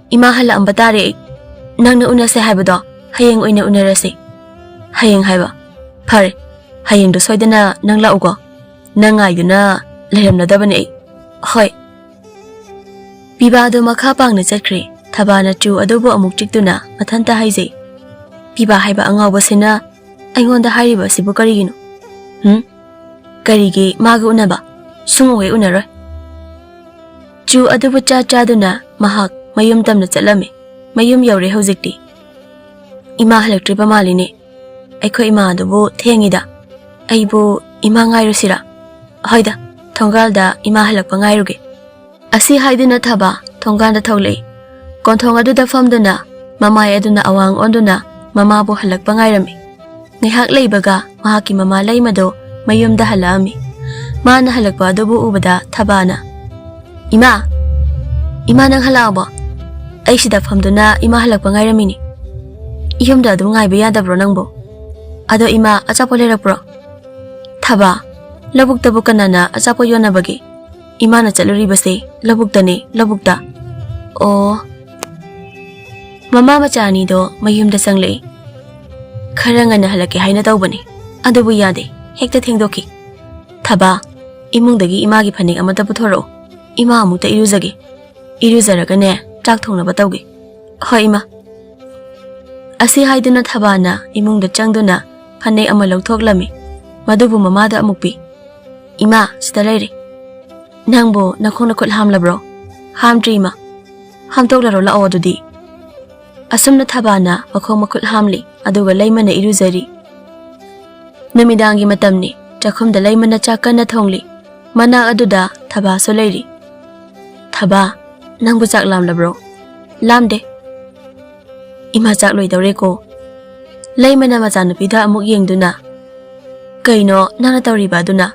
ꯏꯃꯥ ꯍꯜꯂꯛꯑꯝꯕ ꯇꯥꯔꯦ ꯑꯩ꯫ ꯅꯪꯅ ꯎꯅꯁꯦ ꯍꯥꯏꯕꯗꯣ ꯍꯌꯦꯡ ꯑꯣꯏꯅ ꯎꯅꯔꯁꯤ꯫" "ꯍꯌꯦꯡ ꯍꯥꯏꯕ? ꯐꯔꯦ, ꯍꯌꯦꯡꯗꯣ ꯁꯣꯏꯗꯅ ꯅꯪ ꯂꯥꯛꯎꯀꯣ꯫ ꯅꯪ ꯉꯥꯏꯗꯨꯅ ꯂꯩꯔꯝꯂꯗꯕꯅꯦ ꯑꯩ꯫" "ꯍꯣꯏ꯫" ꯄꯤꯕꯥꯗꯣ ꯃꯈꯥ ꯄꯥꯡꯅ ꯆꯠꯈ꯭ꯔꯦ꯫ ꯊꯕꯥꯅ ꯆꯨ ꯑꯗꯨꯕꯨ ꯑꯃꯨꯛ ꯆꯤꯛꯇꯨꯅ ꯃꯊꯟꯇ ꯍꯥꯏꯖꯩ, "ꯄꯤꯕꯥ ꯍꯥꯏꯕ ꯑꯉꯥꯎꯕꯁꯤꯅ ꯑꯩꯉꯣꯟꯗ ꯍꯥꯏꯔꯤꯕ ꯑꯁꯤꯕꯨ ꯀꯔꯤꯒꯤꯅꯣ? ꯍꯨꯝ? ꯀꯔꯤꯒꯤ ꯃꯥꯒ ꯎꯅꯕ? ꯁꯨꯡꯎ ꯍꯦꯛ ꯎꯅꯔꯣꯏ꯫" ꯆꯨ ꯑꯗꯨꯕꯨ ꯆꯥ ꯆꯥꯗꯨꯅ ꯃꯍꯥꯛ ꯃꯌꯨꯝ ꯇꯝꯅ ꯆꯠꯂꯝꯃꯤ꯫ ꯃꯌꯨꯝ ꯌꯧꯔꯦ ꯍꯧꯖꯤꯛꯇꯤ꯫ "ꯏꯃꯥ ꯍꯜꯂꯛꯇ꯭ꯔꯤꯕ ꯃꯥꯜꯂꯤꯅꯦ꯫ ꯑꯩꯈꯣꯏ ꯏꯃꯥ ꯑꯗꯨꯕꯨ ꯊꯦꯡꯉꯤꯗ꯫ ꯑꯩꯕꯨ ꯏꯃꯥ ꯉꯥꯏꯔꯨꯁꯤꯔꯥ? ꯍꯣꯏꯗ, ꯊꯣꯡꯒꯥꯜꯗ ꯏꯃꯥ ꯍꯜꯂꯛꯄ ꯉꯥꯏꯔꯨꯒꯦ꯫" ꯑꯁꯤ ꯍꯥꯏꯗꯨꯅ ꯊꯕꯥ ꯊꯣꯡꯒꯥꯟꯗ ꯊꯣꯛꯂꯛꯏ꯫ ꯀꯣꯟꯊꯣꯡ ꯑꯗꯨꯗ ꯐꯝꯗꯨꯅ ꯃꯃꯥꯏ ꯑꯗꯨꯅ ꯑꯋꯥꯡ ꯑꯣꯟꯗꯨꯅ ꯃꯃꯥꯕꯨ ꯍꯜꯂꯛꯄ ꯉꯥꯏꯔꯝꯃꯤ꯫ ꯉꯥꯏꯍꯥꯛ ꯂꯩꯕꯒ ꯃꯍꯥꯛꯀꯤ ꯃꯃꯥ ꯂꯩꯃꯗꯨ ꯃꯌꯨꯝꯗ ꯍꯜꯂꯛꯑꯝꯃꯤ꯫ ꯃꯥꯅ ꯍꯜꯂꯛꯄ ꯑꯗꯨꯕꯨ ꯎꯕꯗ ꯊꯕꯥꯅ, "ꯏꯃꯥ! ꯏꯃꯥ, ꯅꯪ ꯍꯜꯂꯛꯑꯕꯣ? ꯑꯩ ꯁꯤꯗ ꯐꯝꯗꯨꯅ ꯏꯃꯥ ꯍꯜꯂꯛꯄ ꯉꯥꯏꯔꯝꯃꯤꯅꯤ꯫ ꯌꯨꯝꯗ ꯑꯗꯨꯝ ꯉꯥꯏꯕ ꯌꯥꯗꯕ꯭ꯔꯣ ꯅꯪꯕꯨ? ꯑꯗꯣ ꯏꯃꯥ, ꯑꯆꯥꯄꯣꯠ ꯂꯩꯔꯛꯄ꯭ꯔꯣ?" "ꯊꯕꯥ, ꯂꯧꯕꯨꯛꯇꯕꯨ ꯀꯅꯥꯅ ꯑꯆꯥꯄꯣꯠ ꯌꯣꯟꯅꯕꯒꯦ? ꯏꯃꯥꯅ ꯆꯠꯂꯨꯔꯤꯕꯁꯦ ꯂꯧꯕꯨꯛꯇꯅꯦ, ꯂꯧꯕꯨꯛꯇ꯫" "ꯑꯣ꯫" ꯃꯃꯥ ꯃꯆꯥ ꯑꯅꯤꯗꯣ ꯃꯌꯨꯝꯗ ꯆꯪꯂꯛꯏ꯫ "ꯈꯔ ꯉꯟꯅ ꯍꯜꯂꯛꯀꯦ ꯍꯥꯏꯅ ꯇꯧꯕꯅꯤ, ꯑꯗꯨꯕꯨ ꯌꯥꯗꯦ, ꯍꯦꯛꯇ ꯊꯦꯡꯗꯣꯛꯈꯤ꯫ ꯊꯕꯥ, ꯏꯃꯨꯡꯗꯒꯤ ꯏꯃꯥꯒꯤ ꯐꯅꯦꯛ ꯑꯃꯠꯇ ꯄꯨꯊꯣꯔꯛꯑꯣ, ꯏꯃꯥ ꯑꯃꯨꯛꯇ ꯏꯔꯨꯖꯒꯦ꯫ ꯏꯔꯨꯖꯔꯒꯅꯦ, ꯆꯥꯛ ꯊꯣꯡꯅꯕ ꯇꯧꯒꯦ꯫" "ꯍꯣꯏ, ꯏꯃꯥ꯫" ꯑꯁꯤ ꯍꯥꯏꯗꯨꯅ ꯊꯕꯥꯅ ꯏꯃꯨꯡꯗ ꯆꯪꯗꯨꯅ ꯐꯅꯦꯛ ꯑꯃ ꯂꯧꯊꯣꯛꯂꯝꯃꯤ꯫ ꯃꯗꯨꯕꯨ ꯃꯃꯥꯗ ꯑꯃꯨꯛ ꯄꯤ꯫ "ꯏꯃꯥ, ꯁꯤꯗ ꯂꯩꯔꯦ꯫ ꯅꯪꯕꯨ ꯅꯈꯣꯡ ꯅꯈꯨꯠ ꯍꯥꯝꯂꯕ꯭ꯔꯣ?" "ꯍꯥꯝꯗ꯭ꯔꯤ, ꯏꯃꯥ꯫" "ꯍꯥꯝꯗꯣꯛꯂꯔꯣ ꯂꯥꯛꯑꯣ ꯑꯗꯨꯗꯤ꯫" ꯑꯁꯨꯝꯅ ꯊꯕꯥꯅ ꯃꯈꯣꯡ ꯃꯈꯨꯠ ꯍꯥꯝꯂꯤ, ꯑꯗꯨꯒ ꯂꯩꯃꯅ ꯏꯔꯨꯖꯔꯤ꯫ ꯅꯨꯃꯤꯗꯥꯡꯒꯤ ꯃꯇꯝꯅꯤ꯫ ꯆꯥꯛꯈꯨꯝꯗ ꯂꯩꯃꯅ ꯆꯥꯛ ꯀꯟꯅ ꯊꯣꯡꯂꯤ꯫ ꯃꯅꯥꯛ ꯑꯗꯨꯗ ꯊꯕꯥꯁꯨ ꯂꯩꯔꯤ꯫ "ꯊꯕꯥ, ꯅꯪꯕꯨ ꯆꯥꯛ ꯂꯥꯝꯂꯕ꯭ꯔꯣ?" "ꯂꯥꯝꯗꯦ꯫" "ꯏꯃꯥ, ꯆꯥꯛ ꯂꯣꯏꯗꯧꯔꯦꯀꯣ꯫" ꯂꯩꯃꯅ ꯃꯆꯥꯅꯨꯄꯤꯗ ꯑꯃꯨꯛ ꯌꯦꯡꯗꯨꯅ, "ꯀꯩꯅꯣ ꯅꯪꯅ ꯇꯧꯔꯤꯕ ꯑꯗꯨꯅ?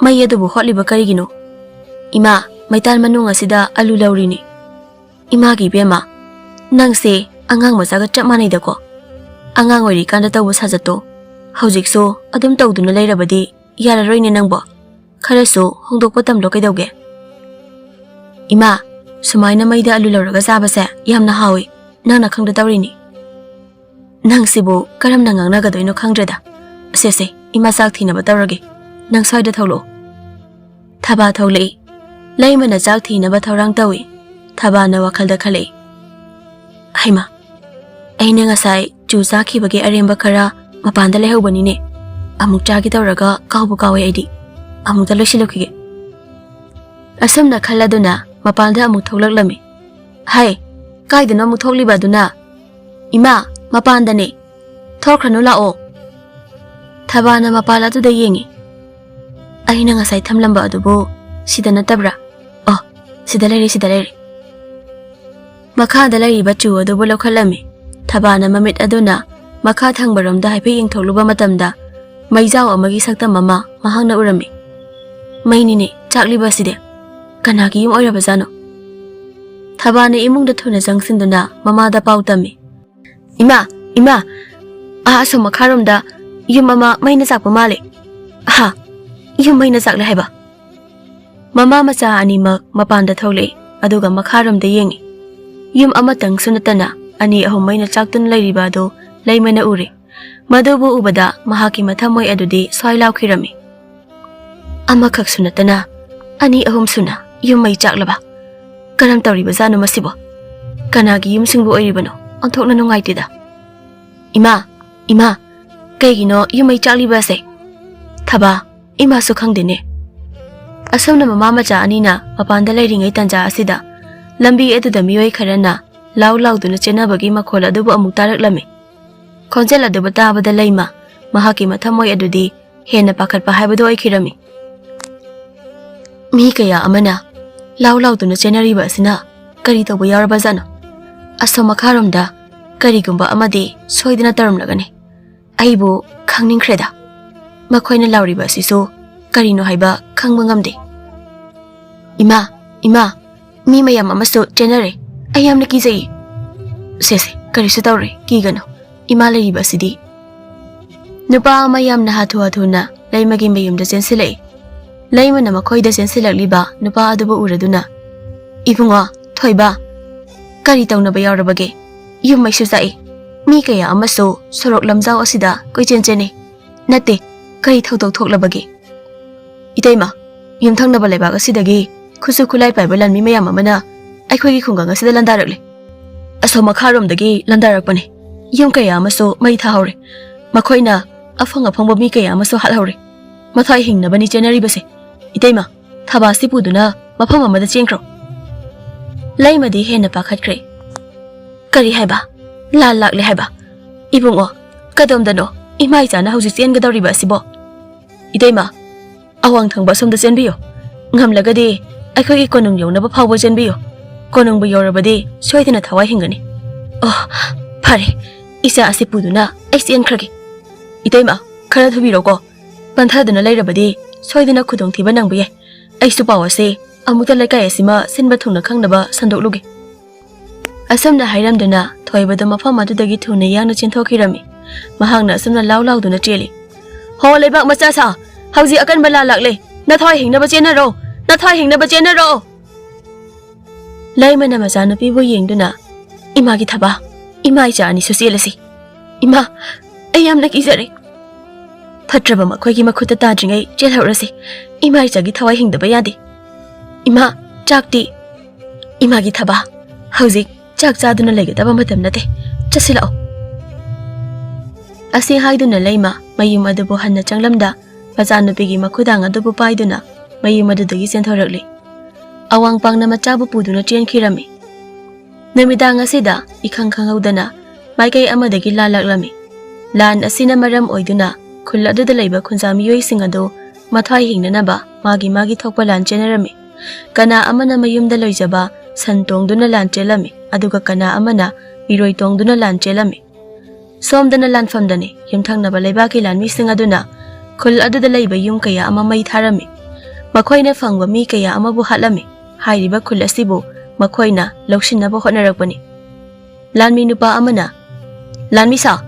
ꯃꯩ ꯑꯗꯨꯕꯨ ꯍꯣꯠꯂꯤꯕ ꯀꯔꯤꯒꯤꯅꯣ?" "ꯏꯃꯥ, ꯃꯩꯇꯥꯟ ꯃꯅꯨꯡ ꯑꯁꯤꯗ ꯑꯂꯨ ꯂꯧꯔꯤꯅꯤ꯫" "ꯏꯃꯥꯒꯤ ꯏꯕꯦꯝꯃ, ꯅꯪꯁꯦ ꯑꯉꯥꯡ ꯃꯆꯥꯒ ꯆꯞ ꯃꯥꯟꯅꯩꯗꯀꯣ꯫ ꯑꯉꯥꯡ ꯑꯣꯏꯔꯤꯀꯥꯟꯗ ꯇꯧꯕ ꯁꯥꯖꯠꯇꯣ ꯍꯧꯖꯤꯛꯁꯨ ꯑꯗꯨꯝ ꯇꯧꯗꯨꯅ ꯂꯩꯔꯕꯗꯤ ꯌꯥꯔꯔꯣꯏꯅꯦ ꯅꯪꯕꯣ꯫ ꯈꯔꯁꯨ ꯍꯣꯡꯗꯣꯛꯄ ꯇꯝꯂꯣ ꯀꯩꯗꯧꯒꯦ?" "ꯏꯃꯥ, ꯁꯨꯃꯥꯏꯅ ꯃꯩꯗ ꯑꯂꯨ ꯂꯧꯔꯒ ꯆꯥꯕꯁꯦ ꯌꯥꯝꯅ ꯍꯥꯎꯏ, ꯅꯪꯅ ꯈꯪꯗ ꯇꯧꯔꯤꯅꯤ꯫" "ꯅꯪꯁꯤꯕꯨ ꯀꯔꯝꯅ ꯉꯥꯡꯅꯒꯗꯣꯏꯅꯣ ꯈꯪꯗ꯭ꯔꯦꯗ꯫ ꯁꯦ ꯁꯦ, ꯏꯃꯥ ꯆꯥꯛ ꯊꯤꯅꯕ ꯇꯧꯔꯒꯦ, ꯅꯪ ꯁ꯭ꯋꯥꯏꯗ ꯊꯣꯛꯂꯛꯑꯣ꯫" ꯊꯕꯥ ꯊꯣꯛꯂꯛꯏ꯫ ꯂꯩꯃꯅ ꯆꯥꯛ ꯊꯤꯅꯕ ꯊꯧꯔꯥꯡ ꯇꯧꯏ꯫ ꯊꯕꯥꯅ ꯋꯥꯈꯜꯗ ꯈꯜꯂꯛꯏ, "ꯍꯩꯃꯥ, ꯑꯩꯅ ꯉꯁꯥꯏ ꯆꯨ ꯆꯥꯈꯤꯕꯒꯤ ꯑꯔꯦꯝꯕ ꯈꯔ ꯃꯄꯥꯟꯗ ꯂꯩꯍꯧꯕꯅꯤꯅꯦ꯫ ꯑꯃꯨꯛ ꯆꯥꯒꯦ ꯇꯧꯔꯒ ꯀꯥꯎꯕꯨ ꯀꯥꯎꯋꯦ ꯑꯩꯗꯤ꯫ ꯑꯃꯨꯛꯇ ꯂꯣꯏꯁꯤꯜꯂꯨꯈꯤꯒꯦ꯫" ꯑꯁꯨꯝꯅ ꯈꯜꯂꯗꯨꯅ ꯃꯄꯥꯟꯗ ꯑꯃꯨꯛ ꯊꯣꯛꯂꯛꯂꯝꯃꯤ꯫ "ꯍꯥꯏ, ꯀꯥꯏꯗꯅꯣ ꯑꯃꯨꯛ ꯊꯣꯛꯂꯤꯕ ꯑꯗꯨꯅ?" "ꯏꯃꯥ, ꯃꯄꯥꯟꯗꯅꯦ꯫ ꯊꯣꯛꯈ꯭ꯔꯅꯨ, ꯂꯥꯛꯑꯣ꯫" ꯊꯕꯥꯅ ꯃꯄꯥꯟ ꯑꯗꯨꯗ ꯌꯦꯡꯉꯤ꯫ "ꯑꯩꯅ ꯉꯁꯥꯏ ꯊꯝꯂꯝꯕ ꯑꯗꯨꯕꯨ ꯁꯤꯗ ꯅꯠꯇꯕ꯭ꯔꯥ? ꯑꯣ, ꯁꯤꯗ ꯂꯩꯔꯦ, ꯁꯤꯗ ꯂꯩꯔꯦ꯫" ꯃꯈꯥꯗ ꯂꯩꯔꯤꯕ ꯆꯨ ꯑꯗꯨꯕꯨ ꯂꯧꯈꯠꯂꯝꯃꯤ꯫ ꯊꯕꯥꯅ ꯃꯃꯤꯠ ꯑꯗꯨꯅ ꯃꯈꯥ ꯊꯪꯕꯔꯣꯝꯗ ꯍꯥꯏꯐꯦꯠ ꯌꯦꯡꯊꯣꯛꯂꯨꯕ ꯃꯇꯝꯗ, ꯃꯩꯖꯥꯎ ꯑꯃꯒꯤ ꯁꯛꯇꯝ ꯑꯃ ꯃꯍꯥꯛꯅ ꯎꯔꯝꯃꯤ꯫ "ꯃꯩꯅꯤꯅꯦ ꯆꯥꯛꯂꯤꯕ ꯑꯁꯤꯗꯤ꯫ ꯀꯅꯥꯒꯤ ꯌꯨꯝ ꯑꯣꯏꯔꯕꯖꯥꯠꯅꯣ?" ꯊꯕꯥꯅ ꯏꯃꯨꯡꯗ ꯊꯨꯅ ꯆꯪꯁꯤꯟꯗꯨꯅ ꯃꯃꯥꯗ ꯄꯥꯎ ꯇꯝꯃꯤ꯫ "ꯏꯃꯥ, ꯏꯃꯥ, ꯑꯥ ꯑꯁꯣꯝ ꯃꯈꯥꯔꯣꯝꯗ ꯌꯨꯝ ꯑꯃ ꯃꯩꯅ ꯆꯥꯛꯄ ꯃꯥꯜꯂꯦ꯫" "ꯑꯍꯥ, ꯌꯨꯝ ꯃꯩꯅ ꯆꯥꯛꯂꯦ ꯍꯥꯏꯕ?" ꯃꯃꯥ ꯃꯆꯥ ꯑꯅꯤꯃꯛ ꯃꯄꯥꯟꯗ ꯊꯣꯛꯂꯛꯏ, ꯑꯗꯨꯒ ꯃꯈꯥꯔꯣꯝꯗ ꯌꯦꯡꯉꯤ꯫ ꯌꯨꯝ ꯑꯃꯇꯪꯁꯨ ꯅꯠꯇꯅ ꯑꯅꯤ ꯑꯍꯨꯝ ꯃꯩꯅ ꯆꯥꯛꯇꯨꯅ ꯂꯩꯔꯤꯕ ꯑꯗꯨ ꯂꯩꯃꯅ ꯎꯔꯦ꯫ ꯃꯗꯨꯕꯨ ꯎꯕꯗ ꯃꯍꯥꯛꯀꯤ ꯃꯊꯃꯣꯏ ꯑꯗꯨꯗꯤ ꯁ꯭ꯋꯥꯏ ꯂꯥꯎꯈꯤꯔꯝꯃꯤ꯫ ꯑꯃꯈꯛꯁꯨ ꯅꯠꯇꯅ ꯑꯅꯤ ꯑꯍꯨꯝ ꯁꯨꯅ ꯌꯨꯝ ꯃꯩ ꯆꯥꯛꯂꯕ? ꯀꯔꯝ ꯇꯧꯔꯤꯕꯖꯥꯠꯅꯣ ꯃꯁꯤꯕꯣ? ꯀꯅꯥꯒꯤ ꯌꯨꯝꯁꯤꯡꯕꯨ ꯑꯣꯏꯔꯤꯕꯅꯣ? ꯑꯣꯟꯊꯣꯛꯅ ꯅꯨꯡꯉꯥꯏꯇꯦꯗ꯫ "ꯏꯃꯥ, ꯏꯃꯥ, ꯀꯩꯒꯤꯅꯣ ꯌꯨꯝ ꯃꯩ ꯆꯥꯛꯂꯤꯕ ꯑꯁꯦ?" "ꯊꯕꯥ, ꯏꯃꯥꯁꯨ ꯈꯪꯗꯦꯅꯦ"꯫ ꯑꯁꯨꯝꯅ ꯃꯃꯥ ꯃꯆꯥ ꯑꯅꯤꯅ ꯃꯄꯥꯟꯗ ꯂꯩꯔꯤꯉꯩ ꯇꯟꯖꯥ ꯑꯁꯤꯗ ꯂꯝꯕꯤ ꯑꯗꯨꯗ ꯃꯤꯑꯣꯏ ꯈꯔꯅ ꯂꯥꯎ ꯂꯥꯎꯗꯨꯅ ꯆꯦꯟꯅꯕꯒꯤ ꯃꯈꯣꯜ ꯑꯗꯨꯕꯨ ꯑꯃꯨꯛ ꯇꯥꯔꯛꯂꯝꯃꯤ꯫ ꯈꯣꯟꯖꯦꯜ ꯑꯗꯨꯕꯨ ꯇꯥꯕꯗ ꯂꯩꯃ, ꯃꯍꯥꯛꯀꯤ ꯃꯊꯃꯣꯏ ꯑꯗꯨꯗꯤ ꯍꯦꯟꯅ ꯄꯥꯈꯠꯄ ꯍꯥꯏꯕꯗꯨ ꯑꯣꯏꯈꯤꯔꯝꯃꯤ꯫ ꯃꯤ ꯀꯌꯥ ꯑꯃꯅ ꯂꯥꯎ ꯂꯥꯎꯗꯨꯅ ꯆꯦꯟꯅꯔꯤꯕ ꯑꯁꯤꯅ ꯀꯔꯤ ꯇꯧꯕ ꯌꯥꯎꯔꯕꯖꯥꯠꯅꯣ? ꯑꯁꯣꯝ ꯃꯈꯥꯔꯣꯝꯗ ꯀꯔꯤꯒꯨꯝꯕ ꯑꯃꯗꯤ ꯁꯣꯏꯗꯅ ꯇꯧꯔꯝꯂꯒꯅꯤ꯫ ꯑꯩꯕꯨ ꯈꯪꯅꯤꯡꯈ꯭ꯔꯦꯗ꯫ ꯃꯈꯣꯏꯅ ꯂꯥꯎꯔꯤꯕ ꯑꯁꯤꯁꯨ ꯀꯔꯤꯅꯣ ꯍꯥꯏꯕ ꯈꯪꯕ ꯉꯝꯗꯦ꯫ "ꯏꯃꯥ, ꯏꯃꯥ, ꯃꯤ ꯃꯌꯥꯝ ꯑꯃꯁꯨ ꯆꯦꯟꯅꯔꯦ꯫ ꯑꯩ ꯌꯥꯝꯅ ꯀꯤꯖꯩ"꯫ "ꯁꯦ, ꯁꯦ, ꯀꯔꯤꯁꯨ ꯇꯧꯔꯣꯏ, ꯀꯤꯒꯅꯨ꯫ ꯏꯃꯥ ꯂꯩꯔꯤꯕ ꯑꯁꯤꯗꯤ"꯫ ꯅꯨꯄꯥ ꯑꯃ ꯌꯥꯝꯅ ꯍꯥꯊꯨ ꯍꯥꯊꯨꯅ ꯂꯩꯃꯒꯤ ꯃꯌꯨꯝꯗ ꯆꯦꯟꯁꯤꯜꯂꯛꯏ꯫ ꯂꯩꯃꯅ ꯃꯈꯣꯏꯗ ꯆꯦꯟꯁꯤꯜꯂꯛꯂꯤꯕ ꯅꯨꯄꯥ ꯑꯗꯨꯕꯨ ꯎꯔꯗꯨꯅ, "ꯏꯕꯨꯡꯉꯣ, ꯊꯣꯏꯕ, ꯀꯔꯤ ꯇꯧꯅꯕ ꯌꯥꯎꯔꯕꯒꯦ? ꯌꯨꯝ ꯃꯩꯁꯨ ꯆꯥꯛꯏ꯫ ꯃꯤ ꯀꯌꯥ ꯑꯃꯁꯨ ꯁꯣꯔꯣꯛ ꯂꯝꯖꯥꯎ ꯑꯁꯤꯗ ꯀꯣꯏꯆꯦꯟ ꯆꯦꯟꯅꯩ꯫ ꯅꯠꯇꯦ, ꯀꯔꯤ ꯊꯧꯗꯣꯛ ꯊꯣꯛꯂꯕꯒꯦ?" "ꯏꯇꯩꯃ, ꯌꯨꯝꯊꯪꯅꯕ ꯂꯩꯕꯥꯛ ꯑꯁꯤꯗꯒꯤ ꯈꯨꯠꯁꯨ ꯈꯨꯠꯂꯥꯏ ꯄꯥꯏꯕ ꯂꯥꯟꯃꯤ ꯃꯌꯥꯝ ꯑꯃꯅ ꯑꯩꯈꯣꯏꯒꯤ ꯈꯨꯡꯒꯪ ꯑꯁꯤꯗ ꯂꯥꯟꯗꯥꯔꯛꯂꯦ꯫ ꯑꯁꯣꯝ ꯃꯈꯥꯔꯣꯝꯗꯒꯤ ꯂꯥꯟꯗꯥꯔꯛꯄꯅꯦ꯫ ꯌꯨꯝ ꯀꯌꯥ ꯑꯃꯁꯨ ꯃꯩ ꯊꯥꯍꯧꯔꯦ꯫ ꯃꯈꯣꯏꯅ ꯑꯐꯪ ꯑꯐꯪꯕ ꯃꯤ ꯀꯌꯥ ꯑꯃꯁꯨ ꯍꯥꯠꯍꯧꯔꯦ꯫ ꯃꯊ꯭ꯋꯥꯏ ꯍꯤꯡꯅꯕꯅꯤ ꯆꯦꯟꯅꯔꯤꯕꯁꯦ꯫ ꯏꯇꯩꯃ, ꯊꯕꯥꯁꯤ ꯄꯨꯗꯨꯅ ꯃꯐꯝ ꯑꯃꯗ ꯆꯦꯟꯈ꯭ꯔꯣ"꯫ ꯂꯩꯃꯗꯤ ꯍꯦꯟꯅ ꯄꯥꯈꯠꯈ꯭ꯔꯦ꯫ "ꯀꯔꯤ ꯍꯥꯏꯕ? ꯂꯥꯟ ꯂꯥꯛꯂꯦ ꯍꯥꯏꯕ? ꯏꯕꯨꯡꯉꯣ, ꯀꯗꯣꯝꯗꯅꯣ ꯏꯃꯥ ꯏꯆꯥꯅ ꯍꯧꯖꯤꯛ ꯆꯦꯟꯒꯗꯧꯔꯤꯕ ꯑꯁꯤꯕꯣ?" "ꯏꯇꯩꯃ, ꯑꯋꯥꯡ ꯊꯪꯕ ꯑꯁꯣꯝꯗ ꯆꯦꯟꯕꯤꯌꯨ꯫ ꯉꯝꯂꯒꯗꯤ ꯑꯩꯈꯣꯏꯒꯤ ꯀꯣꯅꯨꯡ ꯌꯧꯅꯕ ꯐꯥꯎꯕ ꯆꯦꯟꯕꯤꯌꯨ꯫ ꯀꯣꯅꯨꯡꯕꯨ ꯌꯧꯔꯕꯗꯤ ꯁꯣꯏꯗꯅ ꯊꯋꯥꯏ ꯍꯤꯡꯒꯅꯤ"꯫ "ꯑꯣ, ꯐꯔꯦ, ꯏꯆꯥ ꯑꯁꯤ ꯄꯨꯗꯨꯅ ꯑꯩ ꯆꯦꯟꯈ꯭ꯔꯒꯦ"꯫ "ꯏꯇꯩꯃ, ꯈꯔ ꯊꯨꯕꯤꯔꯣꯀꯣ꯫ ꯄꯟꯊꯗꯨꯅ ꯂꯩꯔꯕꯗꯤ ꯁꯣꯏꯗꯅ ꯈꯨꯗꯣꯡꯊꯤꯕ ꯅꯪꯕ ꯌꯥꯏ꯫ ꯑꯩꯁꯨ ꯄꯥꯎ ꯑꯁꯤ ꯑꯃꯨꯛꯇ ꯂꯩꯀꯥꯏ ꯑꯁꯤꯃ ꯁꯤꯟꯕ ꯊꯨꯡꯅ ꯈꯪꯅꯕ ꯁꯟꯗꯣꯛꯂꯨꯒꯦ"꯫ ꯑꯁꯨꯝꯅ ꯍꯥꯏꯔꯝꯗꯨꯅ ꯊꯣꯏꯕꯗꯨ ꯃꯐꯝ ꯑꯗꯨꯗꯒꯤ ꯊꯨꯅ ꯌꯥꯡꯅ ꯆꯦꯟꯊꯣꯛꯈꯤꯔꯝꯃꯤ꯫ ꯃꯍꯥꯛꯅ ꯑꯁꯨꯝꯅ ꯂꯥꯎ ꯂꯥꯎꯗꯨꯅ ꯆꯦꯜꯂꯤ꯫ "ꯍꯣ ꯂꯩꯕꯥꯛ ꯃꯆꯥ ꯁꯥ, ꯍꯧꯖꯤꯛ ꯑꯀꯟꯕ ꯂꯥꯟ ꯂꯥꯛꯂꯦ꯫ ꯅꯊ꯭ꯋꯥꯏ ꯍꯤꯡꯅꯕ ꯆꯦꯟꯅꯔꯣ, ꯅꯊ꯭ꯋꯥꯏ ꯍꯤꯡꯅꯕ ꯆꯦꯟꯅꯔꯣ"꯫ ꯂꯩꯃꯅ ꯃꯆꯥꯅꯨꯄꯤꯕꯨ ꯌꯦꯡꯗꯨꯅ, "ꯏꯃꯥꯒꯤ ꯊꯕꯥ, ꯏꯃꯥ ꯏꯆꯥ ꯑꯅꯤꯁꯨ ꯆꯦꯜꯂꯁꯤ꯫ ꯏꯃꯥ, ꯑꯩ ꯌꯥꯝꯅ ꯀꯤꯖꯔꯦ꯫ ꯐꯠꯇ꯭ꯔꯕ ꯃꯈꯣꯏꯒꯤ ꯃꯈꯨꯠꯇ ꯇꯥꯗ꯭ꯔꯤꯉꯩ ꯆꯦꯜꯍꯧꯔꯁꯤ꯫ ꯏꯃꯥ ꯏꯆꯥꯒꯤ ꯊꯋꯥꯏ ꯍꯤꯡꯗꯕ ꯌꯥꯗꯦ꯫ ꯏꯃꯥ, ꯆꯥꯛꯇꯤ? ꯏꯃꯥꯒꯤ ꯊꯕꯥ, ꯍꯧꯖꯤꯛ ꯆꯥꯛ ꯆꯥꯗꯨꯅ ꯂꯩꯒꯗꯕ ꯃꯇꯝ ꯅꯠꯇꯦ꯫ ꯆꯠꯁꯤꯜꯂꯛꯑꯣ꯫ ꯑꯁꯤ ꯍꯥꯏꯗꯨꯅ ꯂꯩꯃ ꯃꯌꯨꯝ ꯑꯗꯨꯕꯨ ꯍꯟꯅ ꯆꯪꯂꯝꯗ, ꯃꯆꯥꯅꯨꯄꯤꯒꯤ ꯃꯈꯨꯗꯥꯡ ꯑꯗꯨꯕꯨ ꯄꯥꯏꯗꯨꯅ ꯃꯌꯨꯝ ꯑꯗꯨꯗꯒꯤ ꯆꯦꯟꯊꯣꯔꯛꯂꯤ꯫ ꯑꯋꯥꯡ ꯄꯥꯡꯅ ꯃꯆꯥꯕꯨ ꯄꯨꯗꯨꯅ ꯆꯦꯟꯈꯤꯔꯝꯃꯤ꯫ ꯅꯨꯃꯤꯗꯥꯡ ꯑꯁꯤꯗ ꯏꯈꯪ ꯈꯪꯍꯧꯗꯅ ꯃꯥꯏꯀꯩ ꯑꯃꯗꯒꯤ ꯂꯥꯜꯂꯛꯂꯝꯃꯤ꯫ ꯂꯥꯟ ꯑꯁꯤꯅ ꯃꯔꯝ ꯑꯣꯏꯗꯨꯅ ꯈꯨꯜ ꯑꯗꯨꯗ ꯂꯩꯕ ꯈꯨꯟꯖꯥ ꯃꯤꯑꯣꯏꯁꯤꯡ ꯑꯗꯨ ꯃꯊ꯭ꯋꯥꯏ ꯍꯤꯡꯅꯅꯕ ꯃꯥꯒꯤ ꯃꯥꯒꯤ ꯊꯣꯛꯄ ꯂꯥꯟ ꯆꯦꯟꯅꯔꯝꯃꯤ꯫ ꯀꯅꯥ ꯑꯃꯅ ꯃꯌꯨꯝꯗ ꯂꯣꯏꯖꯕ ꯁꯟ ꯇꯣꯡꯗꯨꯅ ꯂꯥꯟ ꯆꯦꯜꯂꯝꯃꯤ, ꯑꯗꯨꯒ ꯀꯅꯥ ꯑꯃꯅ ꯏꯔꯣꯏ ꯇꯣꯡꯗꯨꯅ ꯂꯥꯟ ꯆꯦꯜꯂꯝꯃꯤ꯫ ꯁꯣꯝꯗꯅ ꯂꯥꯟꯐꯝꯗꯅꯤ ꯌꯨꯝꯊꯪꯅꯕ ꯂꯩꯕꯥꯛꯀꯤ ꯂꯥꯟꯃꯤꯁꯤꯡ ꯑꯗꯨꯅ ꯈꯨꯜ ꯑꯗꯨꯗ ꯂꯩꯕ ꯌꯨꯝ ꯀꯌꯥ ꯑꯃ ꯃꯩ ꯊꯥꯔꯝꯃꯤ꯫ ꯃꯈꯣꯏꯅ ꯐꯪꯕ ꯃꯤ ꯀꯌꯥ ꯑꯃꯕꯨ ꯍꯥꯠꯂꯝꯃꯤ꯫ ꯍꯥꯏꯔꯤꯕ ꯈꯨꯜ ꯑꯁꯤꯕꯨ ꯃꯈꯣꯏꯅ ꯂꯧꯁꯤꯟꯅꯕ ꯍꯣꯠꯅꯔꯛꯄꯅꯤ꯫ ꯂꯥꯟꯃꯤ ꯅꯨꯄꯥ ꯑꯃꯅ, "ꯂꯥꯟꯃꯤ ꯁꯥ,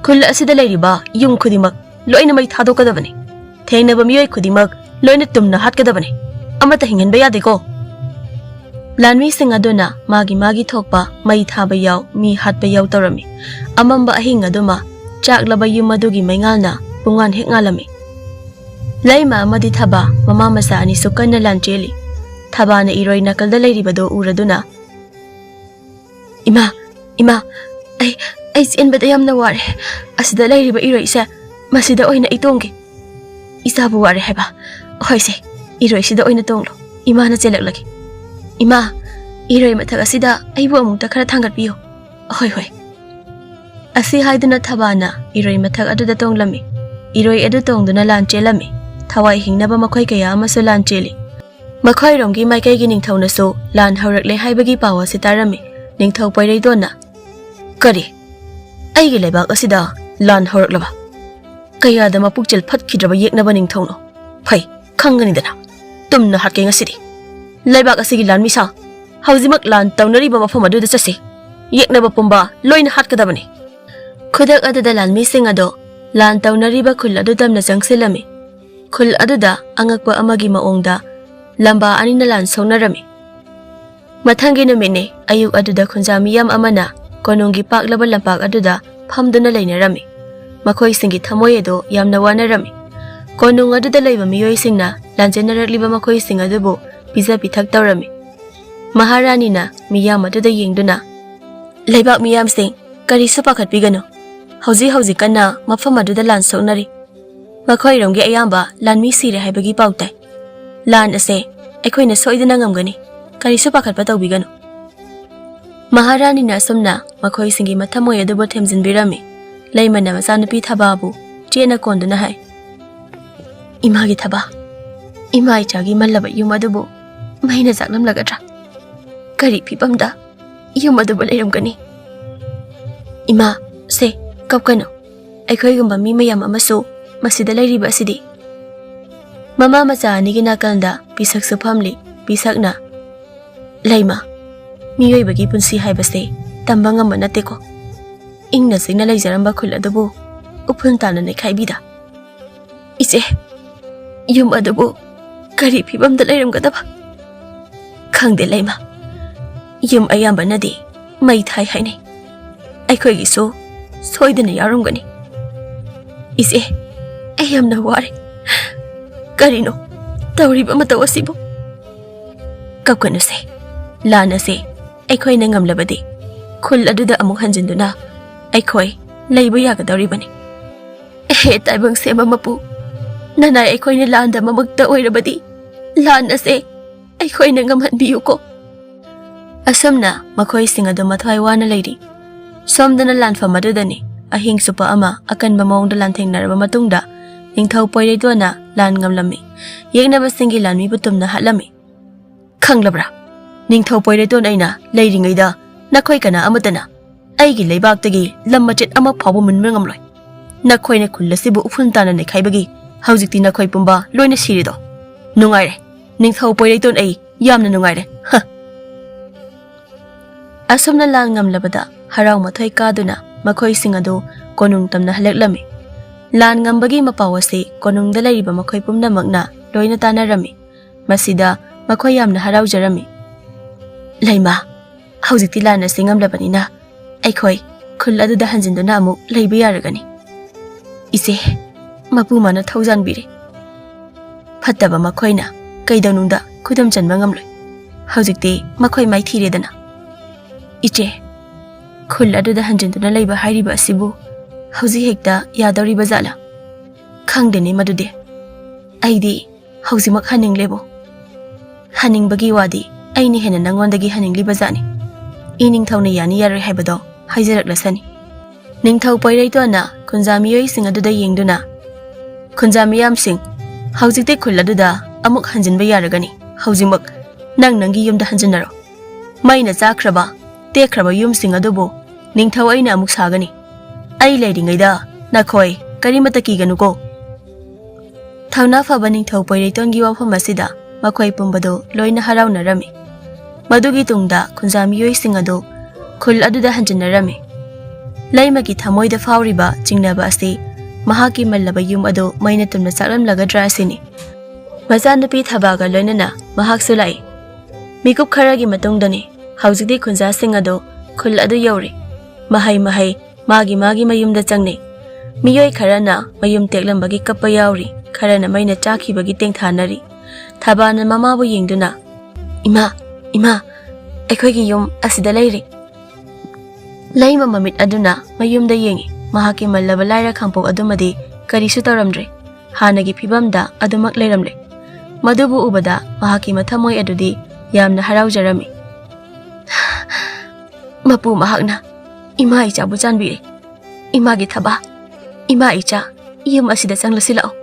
ꯈꯨꯜ ꯑꯁꯤꯗ ꯂꯩꯔꯤꯕ ꯌꯨꯝ ꯈꯨꯗꯤꯡꯃꯛ ꯂꯣꯏꯅ ꯃꯩ ꯊꯥꯗꯣꯛꯀꯗꯕꯅꯤ꯫ ꯊꯦꯡꯅꯕ ꯃꯤꯑꯣꯏ ꯈꯨꯗꯤꯡꯃꯛ ꯂꯣꯏꯅ ꯇꯨꯝꯅ ꯍꯥꯠꯀꯗꯕꯅꯤ꯫ ꯑꯃꯠꯇ ꯍꯤꯡꯍꯟꯕ ꯌꯥꯗꯦꯀꯣ!" ꯂꯥꯟꯃꯤꯁꯤꯡ ꯑꯗꯨꯅ ꯃꯥꯒꯤ ꯃꯥꯒꯤ ꯊꯣꯛꯄ ꯃꯩ ꯊꯥꯕ ꯌꯥꯎ, ꯃꯤ ꯍꯥꯠꯄ ꯌꯥꯎ ꯇꯧꯔꯝꯃꯤ꯫ ꯑꯃꯝꯕ ꯑꯍꯤꯡ ꯑꯗꯨꯃ ꯆꯥꯛꯂꯕ ꯌꯨꯝ ꯑꯗꯨꯒꯤ ꯃꯩꯉꯥꯜꯅ ꯄꯨꯡꯉꯥꯟ ꯍꯦꯛ ꯉꯥꯜꯂꯝꯃꯤ꯫ ꯂꯩꯃ ꯑꯃꯗꯤ ꯊꯕꯥ ꯃꯃꯥ ꯃꯆꯥ ꯑꯅꯤꯁꯨ ꯀꯟꯅ ꯂꯥꯟ ꯆꯦꯜꯂꯤ꯫ ꯊꯕꯥꯅ ꯏꯔꯣꯏ ꯅꯥꯀꯜꯗ ꯂꯩꯔꯤꯕꯗꯨ ꯎꯔꯗꯨꯅ, "ꯏꯃꯥ, ꯏꯃꯥ, ꯑꯩ, ꯑꯩ ꯆꯦꯟꯕꯗ ꯌꯥꯝꯅ ꯋꯥꯔꯦ꯫ ꯑꯁꯤꯗ ꯂꯩꯔꯤꯕ ꯏꯔꯣꯏꯁꯦ, ꯃꯁꯤꯗ ꯑꯣꯏꯅ ꯑꯩ ꯇꯣꯡꯒꯦ꯫ ꯏꯆꯥꯕꯨ ꯋꯥꯔꯦ ꯍꯥꯏꯕ? ꯍꯣꯏꯁꯦ, ꯏꯔꯣꯏꯁꯤꯗ ꯑꯣꯏꯅ ꯇꯣꯡꯂꯣ꯫ ꯏꯃꯥꯅ ꯆꯦꯜꯂꯛꯂꯒꯦ꯫ ꯏꯃꯥ, ꯏꯔꯣꯏ ꯃꯊꯛ ꯑꯁꯤꯗ ꯑꯩꯕꯨ ꯑꯃꯨꯛꯇ ꯈꯔ ꯊꯥꯡꯒꯠꯄꯤꯌꯨ꯫ ꯍꯣꯏ, ꯍꯣꯏ꯫" ꯑꯁꯤ ꯍꯥꯏꯗꯨꯅ ꯊꯕꯥꯅ ꯏꯔꯣꯏ ꯃꯊꯛ ꯑꯗꯨꯗ ꯇꯣꯡꯂꯝꯃꯤ꯫ ꯏꯔꯣꯏ ꯑꯗꯨ ꯇꯣꯡꯗꯨꯅ ꯂꯥꯟ ꯆꯦꯜꯂꯝꯃꯤ꯫ ꯊꯋꯥꯏ ꯍꯤꯡꯅꯕ ꯃꯈꯣꯏ ꯀꯌꯥ ꯑꯃꯁꯨ ꯂꯥꯟ ꯆꯦꯜꯂꯤ꯫ ꯃꯈꯣꯏꯔꯣꯝꯒꯤ ꯃꯥꯏꯀꯩꯒꯤ ꯅꯤꯡꯊꯧꯅꯁꯨ ꯂꯥꯟ ꯍꯧꯔꯛꯂꯦ ꯍꯥꯏꯕꯒꯤ ꯄꯥꯎ ꯑꯁꯤ ꯇꯥꯔꯝꯃꯤ꯫ ꯅꯤꯡꯊꯧ ꯄꯣꯏꯔꯩꯗꯣꯟꯅ, "ꯀꯔꯤ? ꯑꯩꯒꯤ ꯂꯩꯕꯥꯛ ꯑꯁꯤꯗ ꯂꯥꯟ ꯍꯧꯔꯛꯂꯕ? ꯀꯌꯥꯗ ꯃꯄꯨꯛꯆꯦꯜ ꯐꯠꯈꯤꯗ꯭ꯔꯕ ꯌꯦꯛꯅꯕ ꯅꯤꯡꯊꯧꯅꯣ? ꯐꯩ, ꯈꯪꯒꯅꯤꯗꯅ꯫ ꯇꯨꯝꯅ ꯍꯥꯠꯀꯦ ꯉꯁꯤꯗꯤ꯫ ꯂꯩꯕꯥꯛ ꯑꯁꯤꯒꯤ ꯂꯥꯟꯃꯤꯁꯥ, ꯍꯧꯖꯤꯛꯃꯛ ꯂꯥꯟ ꯇꯧꯅꯔꯤꯕ ꯃꯐꯝ ꯑꯗꯨꯗ ꯆꯠꯁꯤ꯫ ꯌꯦꯛꯅꯕ ꯄꯨꯝꯕ ꯂꯣꯏꯅ ꯍꯥꯠꯀꯗꯕꯅꯤ꯫" ꯈꯨꯗꯛ ꯑꯗꯨꯗ ꯂꯥꯟꯃꯤꯁꯤꯡ ꯑꯗꯣ ꯂꯥꯟ ꯇꯧꯅꯔꯤꯕ ꯈꯨꯜ ꯑꯗꯨ ꯇꯝꯅ ꯆꯪꯁꯤꯜꯂꯝꯃꯤ꯫ ꯈꯨꯜ ꯑꯗꯨꯗ ꯑꯉꯛꯄ ꯑꯃꯒꯤ ꯃꯑꯣꯡꯗ ꯂꯝꯕꯥ ꯑꯅꯤꯅ ꯂꯥꯟ ꯁꯣꯛꯅꯔꯝꯃꯤ꯫ ꯃꯊꯪꯒꯤ ꯅꯨꯃꯤꯠꯅꯤ꯫ ꯑꯌꯨꯛ ꯑꯗꯨꯗ ꯈꯨꯟꯖꯥ ꯃꯤꯌꯥꯝ ꯑꯃꯅ ꯀꯣꯅꯨꯡꯒꯤ ꯄꯥꯛꯂꯕ ꯂꯝꯄꯥꯛ ꯑꯗꯨꯗ ꯐꯝꯗꯨꯅ ꯂꯩꯅꯔꯝꯃꯤ꯫ ꯃꯈꯣꯏꯁꯤꯡꯒꯤ ꯊꯃꯣꯏ ꯑꯗꯨ ꯌꯥꯝꯅ ꯋꯥꯅꯔꯝꯃꯤ꯫ ꯀꯣꯅꯨꯡ ꯑꯗꯨꯗ ꯂꯩꯕ ꯃꯤꯑꯣꯏꯁꯤꯡꯅ ꯂꯥꯟꯖꯦꯟꯅꯔꯛꯂꯤꯕ ꯃꯈꯣꯏꯁꯤꯡ ꯑꯗꯨꯕꯨ ꯄꯤꯖ ꯄꯤꯊꯛ ꯇꯧꯔꯝꯃꯤ꯫ ꯃꯍꯥꯔꯥꯅꯤꯅ ꯃꯤꯌꯥꯝ ꯑꯗꯨꯗ ꯌꯦꯡꯗꯨꯅ, "ꯂꯩꯕꯥꯛ ꯃꯤꯌꯥꯝꯁꯤꯡ, ꯀꯔꯤꯁꯨ ꯄꯥꯈꯠꯄꯤꯒꯅꯨ꯫ ꯍꯧꯖꯤꯛ ꯍꯧꯖꯤꯛ ꯀꯟꯅ ꯃꯐꯝ ꯑꯗꯨꯗ ꯂꯥꯟ ꯁꯣꯛꯅꯔꯤ꯫ ꯃꯈꯣꯏꯔꯣꯝꯒꯤ ꯑꯌꯥꯝꯕ ꯂꯥꯟꯃꯤ ꯁꯤꯔꯦ ꯍꯥꯏꯕꯒꯤ ꯄꯥꯎ ꯇꯥꯏ꯫ ꯂꯥꯟ ꯑꯁꯦ ꯑꯩꯈꯣꯏꯅ ꯁꯣꯏꯗꯅ ꯉꯝꯒꯅꯤ꯫ ꯀꯔꯤꯁꯨ ꯄꯥꯈꯠꯄ ꯇꯧꯕꯤꯒꯅꯨ꯫" ꯃꯍꯥꯔꯥꯅꯤꯅ ꯑꯁꯨꯝꯅ ꯃꯈꯣꯏꯁꯤꯡꯒꯤ ꯃꯊꯃꯣꯏ ꯑꯗꯨꯕꯨ ꯊꯦꯝꯖꯤꯟꯕꯤꯔꯝꯃꯤ꯫ ꯂꯩꯃꯅ ꯃꯆꯥꯅꯨꯄꯤ ꯊꯕꯥꯕꯨ ꯆꯦꯠꯅ ꯀꯣꯟꯗꯨꯅ ꯍꯥꯏ, "ꯏꯃꯥꯒꯤ ꯊꯕꯥ, ꯏꯃꯥ ꯏꯆꯥꯒꯤ ꯃꯜꯂꯕ ꯌꯨꯝ ꯑꯗꯨꯕꯨ ꯃꯩꯅ ꯆꯥꯛꯂꯝꯂꯒꯗ꯭ꯔꯥ? ꯀꯔꯤ ꯐꯤꯕꯝꯗ ꯌꯨꯝ ꯑꯗꯨꯕꯨ ꯂꯩꯔꯝꯒꯅꯤ? ꯏꯃꯥ, ꯁꯦ, ꯀꯞꯀꯅꯨ꯫ ꯑꯩꯈꯣꯏꯒꯨꯝꯕ ꯃꯤ ꯃꯌꯥꯝ ꯑꯃꯁꯨ ꯃꯁꯤꯗ ꯂꯩꯔꯤꯕ ꯑꯁꯤꯗꯤ꯫" ꯃꯃꯥ ꯃꯆꯥ ꯑꯅꯤꯒꯤ ꯅꯥꯀꯜꯗ ꯄꯤꯁꯛꯁꯨ ꯐꯝꯂꯤ꯫ ꯄꯤꯁꯛꯅ, "ꯂꯩꯃ, ꯃꯤꯑꯣꯏꯕꯒꯤ ꯄꯨꯟꯁꯤ ꯍꯥꯏꯕꯁꯦ ꯇꯝꯕ ꯉꯝꯕ ꯅꯠꯇꯦꯀꯣ꯫ ꯏꯪꯅ ꯆꯤꯛꯅ ꯂꯩꯖꯔꯝꯕ ꯈꯨꯜ ꯑꯗꯨꯕꯨ ꯎꯐꯨꯜ ꯇꯥꯅ ꯅꯩꯈꯥꯏꯕꯤꯗ꯫ ꯏꯆꯦ, ꯌꯨꯝ ꯑꯗꯨꯕꯨ ꯀꯔꯤ ꯐꯤꯕꯝꯗ ꯂꯩꯔꯝꯒꯗꯕ? ꯈꯪꯗꯦ ꯂꯩꯃ, ꯌꯨꯝ ꯑꯌꯥꯝꯕꯅꯗꯤ ꯃꯩ ꯊꯥꯏ ꯍꯥꯏꯅꯩ꯫ ꯑꯩꯈꯣꯏꯒꯤꯁꯨ ꯁꯣꯏꯗꯅ ꯌꯥꯎꯔꯝꯒꯅꯤ꯫ ꯏꯆꯦ, ꯑꯩ ꯌꯥꯝꯅ ꯋꯥꯔꯦ꯫ ꯀꯔꯤꯅꯣ ꯇꯧꯔꯤꯕ ꯃꯇꯧ ꯑꯁꯤꯕꯨ?" "ꯀꯞꯀꯅꯨꯁꯦ꯫ ꯂꯥꯟ ꯑꯁꯦ ꯑꯩꯈꯣꯏꯅ ꯉꯝꯂꯕꯗꯤ ꯈꯨꯜ ꯑꯗꯨꯗ ꯑꯃꯨꯛ ꯍꯟꯖꯤꯟꯗꯨꯅ ꯑꯩꯈꯣꯏ ꯂꯩꯕ ꯌꯥꯒꯗꯧꯔꯤꯕꯅꯤ꯫ ꯍꯦ ꯇꯥꯏꯕꯪ ꯁꯦꯝꯕ ꯃꯄꯨ, ꯅꯅꯥꯏ ꯑꯩꯈꯣꯏꯅ ꯂꯥꯟꯗ ꯃꯃꯛꯇ ꯑꯣꯏꯔꯕꯗꯤ ꯂꯥꯟ ꯑꯁꯦ ꯑꯩꯈꯣꯏꯅ ꯉꯝꯍꯟꯕꯤꯌꯨꯀꯣ꯫" ꯑꯁꯨꯝꯅ ꯃꯈꯣꯏꯁꯤꯡ ꯑꯗꯨ ꯃꯊ꯭ꯋꯥꯏ ꯋꯥꯅ ꯂꯩꯔꯤ꯫ ꯁꯣꯝꯗꯅ ꯂꯥꯟꯐꯝ ꯑꯗꯨꯗꯅꯤ ꯑꯍꯤꯡ ꯆꯨꯞꯄ ꯑꯃ ꯑꯀꯟꯕ ꯃꯑꯣꯡꯗ ꯂꯥꯟꯊꯦꯡꯅꯔꯕ ꯃꯇꯨꯡꯗ ꯅꯤꯡꯊꯧ ꯄꯣꯏꯔꯩꯇꯣꯟꯅ ꯂꯥꯟ ꯉꯝꯂꯝꯃꯤ꯫ ꯌꯦꯛꯅꯕꯁꯤꯡꯒꯤ ꯂꯥꯟꯃꯤꯕꯨ ꯇꯨꯝꯅ ꯍꯥꯠꯂꯝꯃꯤ꯫ "ꯈꯪꯂꯕ꯭ꯔꯥ? ꯅꯤꯡꯊꯧ ꯄꯣꯏꯔꯩꯇꯣꯟ ꯑꯩꯅ ꯂꯩꯔꯤꯉꯩꯗ ꯅꯈꯣꯏ ꯀꯅꯥ ꯑꯃꯠꯇꯅ ꯑꯩꯒꯤ ꯂꯩꯕꯥꯛꯇꯒꯤ ꯂꯝ ꯃꯆꯦꯠ ꯑꯃ ꯐꯥꯎꯕ ꯃꯨꯟꯕ ꯉꯝꯂꯣꯏ꯫ ꯅꯈꯣꯏꯅ ꯈꯨꯜ ꯑꯁꯤꯕꯨ ꯎꯐꯨꯜ ꯇꯥꯅ ꯅꯩꯈꯥꯏꯕꯒꯤ ꯍꯧꯖꯤꯛꯇꯤ ꯅꯈꯣꯏ ꯄꯨꯝꯕ ꯂꯣꯏꯅ ꯁꯤꯔꯦꯗꯣ꯫ ꯅꯨꯡꯉꯥꯏꯔꯦ, ꯅꯤꯡꯊꯧ ꯄꯣꯏꯔꯩꯇꯣꯟ ꯑꯩ ꯌꯥꯝꯅ ꯅꯨꯡꯉꯥꯏꯔꯦ꯫ ꯍ!" ꯑꯁꯨꯝꯅ ꯂꯥꯟ ꯉꯝꯂꯕꯗ ꯍꯔꯥꯎ ꯃꯊꯣꯏ ꯀꯥꯗꯨꯅ ꯃꯈꯣꯏꯁꯤꯡ ꯑꯗꯨ ꯀꯣꯅꯨꯡ ꯇꯝꯅ ꯍꯜꯂꯛꯂꯝꯃꯤ꯫ ꯂꯥꯟ ꯉꯝꯕꯒꯤ ꯃꯄꯥꯎ ꯑꯁꯤ ꯀꯣꯅꯨꯡꯗ ꯂꯩꯔꯤꯕ ꯃꯈꯣꯏ ꯄꯨꯝꯅꯃꯛꯅ ꯂꯣꯏꯅ ꯇꯥꯟꯅꯔꯝꯃꯤ꯫ ꯃꯁꯤꯗ ꯃꯈꯣꯏ ꯌꯥꯝꯅ ꯍꯔꯥꯎꯖꯔꯝꯃꯤ꯫ "ꯂꯩꯃ, ꯍꯧꯖꯤꯛꯇꯤ ꯂꯥꯟ ꯑꯁꯤ ꯉꯝꯂꯕꯅꯤꯅ ꯑꯩꯈꯣꯏ ꯈꯨꯜ ꯑꯗꯨꯗ ꯍꯟꯖꯤꯟꯗꯨꯅ ꯑꯃꯨꯛ ꯂꯩꯕ ꯌꯥꯔꯒꯅꯤ꯫ ꯏꯆꯦ, ꯃꯄꯨ ꯃꯅꯥ ꯊꯧꯖꯥꯟꯕꯤꯔꯦ꯫ ꯐꯠꯇꯕ ꯃꯈꯣꯏꯅ ꯀꯩꯗꯧꯅꯨꯡꯗ ꯈꯨꯗꯨꯝ ꯆꯟꯕ ꯉꯝꯂꯣꯏ꯫ ꯍꯧꯖꯤꯛꯇꯤ ꯃꯈꯣꯏ ꯃꯥꯏꯊꯤꯔꯦꯗꯅ꯫ ꯏꯆꯦ, ꯈꯨꯜ ꯑꯗꯨꯗ ꯍꯟꯖꯤꯟꯗꯨꯅ ꯂꯩꯕ ꯍꯥꯏꯔꯤꯕ ꯑꯁꯤꯕꯨ ꯍꯧꯖꯤꯛ ꯍꯦꯛꯇ ꯌꯥꯗꯧꯔꯤꯕ ꯖꯥꯠꯂꯥ? ꯈꯪꯗꯦꯅꯦ ꯃꯗꯨꯗꯤ꯫ ꯑꯩꯗꯤ ꯍꯧꯖꯤꯛꯃꯛ ꯍꯟꯅꯤꯡꯂꯦꯕꯨ꯫ ꯍꯟꯅꯤꯡꯕꯒꯤ ꯋꯥꯗꯤ ꯑꯩꯅ ꯍꯦꯟꯅ ꯅꯪꯉꯣꯟꯗꯒꯤ ꯍꯟꯅꯤꯡꯂꯤꯕ ꯖꯥꯠꯅꯤ꯫ ꯏꯅꯤꯡꯊꯧꯅ ꯌꯥꯅꯤ ꯌꯥꯔꯣꯏ ꯍꯥꯏꯕꯗꯣ ꯍꯥꯏꯖꯔꯛꯂꯁꯅꯤ꯫ ꯅꯤꯡꯊꯧ ꯄꯣꯏꯔꯩꯇꯣꯟꯅ ꯈꯨꯟꯖꯥ ꯃꯤꯑꯣꯏꯁꯤꯡ ꯑꯗꯨꯗ ꯌꯦꯡꯗꯨꯅ, "ꯈꯨꯟꯖꯥ ꯃꯤꯌꯥꯝꯁꯤꯡ, ꯍꯧꯖꯤꯛꯇꯤ ꯈꯨꯜ ꯑꯗꯨꯗ ꯑꯃꯨꯛ ꯍꯟꯖꯤꯟꯕ ꯌꯥꯔꯒꯅꯤ꯫ ꯍꯧꯖꯤꯛꯃꯛ ꯅꯪ ꯅꯪꯒꯤ ꯌꯨꯝꯗ ꯍꯟꯖꯤꯟꯅꯔꯣ꯫ ꯃꯩꯅ ꯆꯥꯈ꯭ꯔꯕ, ꯇꯦꯛꯈ꯭ꯔꯕ ꯌꯨꯝꯁꯤꯡ ꯑꯗꯨꯕꯨ ꯅꯤꯡꯊꯧ ꯑꯩꯅ ꯑꯃꯨꯛ ꯁꯥꯒꯅꯤ꯫ ꯑꯩ ꯂꯩꯔꯤꯉꯩꯗ ꯅꯈꯣꯏ ꯀꯔꯤꯃꯠꯇ ꯀꯤꯒꯅꯨꯀꯣ꯫" ꯊꯧꯅꯥ ꯐꯕ ꯅꯤꯡꯊꯧ ꯄꯣꯏꯔꯩꯇꯣꯟꯒꯤ ꯋꯥꯐꯝ ꯑꯁꯤꯗ ꯃꯈꯣꯏ ꯄꯨꯝꯕꯗꯨ ꯂꯣꯏꯅ ꯍꯔꯥꯎꯅꯔꯝꯃꯤ꯫ ꯃꯗꯨꯒꯤ ꯇꯨꯡꯗ ꯈꯨꯟꯖꯥ ꯃꯤꯑꯣꯏꯁꯤꯡ ꯑꯗꯨ ꯈꯨꯜ ꯑꯗꯨꯗ ꯍꯟꯖꯤꯟꯅꯔꯝꯃꯤ꯫ ꯂꯩꯃꯒꯤ ꯊꯃꯣꯏꯗ ꯐꯥꯎꯔꯤꯕ ꯆꯤꯡꯅꯕ ꯑꯁꯤ ꯃꯍꯥꯛꯀꯤ ꯃꯜꯂꯕ ꯌꯨꯝ ꯑꯗꯨ ꯃꯩꯅ ꯇꯨꯝꯅ ꯆꯥꯛꯂꯝꯂꯒꯗ꯭ꯔꯥ ꯑꯁꯤꯅꯤ꯫ ꯃꯆꯥꯅꯨꯄꯤ ꯊꯕꯥꯒ ꯂꯣꯏꯅꯅ ꯃꯍꯥꯛꯁꯨ ꯂꯥꯛꯏ꯫ ꯃꯤꯀꯨꯞ ꯈꯔꯒꯤ ꯃꯇꯨꯡꯗꯅꯤ ꯍꯧꯖꯤꯛꯇꯤ ꯈꯨꯟꯖꯥꯁꯤꯡ ꯑꯗꯨ ꯈꯨꯜ ꯑꯗꯨ ꯌꯧꯔꯤ꯫ ꯃꯍꯩ ꯃꯍꯩ ꯃꯥꯒꯤ ꯃꯥꯒꯤ ꯃꯌꯨꯝꯗ ꯆꯪꯅꯩ꯫ ꯃꯤꯑꯣꯏ ꯈꯔꯅ ꯃꯌꯨꯝ ꯇꯦꯛꯂꯝꯕꯒꯤ ꯀꯞꯄ ꯌꯥꯎꯔꯤ, ꯈꯔꯅ ꯃꯩꯅ ꯆꯥꯈꯤꯕꯒꯤ ꯇꯦꯡꯊꯥꯅꯔꯤ꯫ ꯊꯕꯥꯅ ꯃꯃꯥꯕꯨ ꯌꯦꯡꯗꯨꯅ, "ꯏꯃꯥ, ꯏꯃꯥ, ꯑꯩꯈꯣꯏꯒꯤ ꯌꯨꯝ ꯑꯁꯤꯗ ꯂꯩꯔꯤ꯫" ꯂꯩꯃ ꯃꯃꯤꯠ ꯑꯗꯨꯅ ꯃꯌꯨꯝꯗ ꯌꯦꯡꯉꯤ꯫ ꯃꯍꯥꯛꯀꯤ ꯃꯜꯂꯕ ꯂꯥꯏꯔ ꯈꯥꯡꯄꯣꯛ ꯑꯗꯨꯃꯗꯤ ꯀꯔꯤꯁꯨ ꯇꯧꯔꯝꯗ꯭ꯔꯦ꯫ ꯍꯥꯟꯅꯒꯤ ꯐꯤꯕꯝꯗ ꯑꯗꯨꯃꯛ ꯂꯩꯔꯝꯂꯦ꯫ ꯃꯗꯨꯕꯨ ꯎꯕꯗ ꯃꯍꯥꯛꯀꯤ ꯃꯊꯃꯣꯏ ꯑꯗꯨꯗꯤ ꯌꯥꯝꯅ ꯍꯔꯥꯎꯖꯔꯝꯃꯤ꯫ ꯃꯄꯨ ꯃꯍꯥꯛꯅ ꯏꯃꯥ ꯏꯆꯥꯕꯨ ꯆꯥꯟꯕꯤꯔꯦ꯫ ꯏꯃꯥꯒꯤ ꯊꯕꯥ, ꯏꯃꯥ ꯏꯆꯥ, ꯌꯨꯝ ꯑꯁꯤꯗ ꯆꯪꯂꯁꯤ ꯂꯥꯛꯑꯣ꯫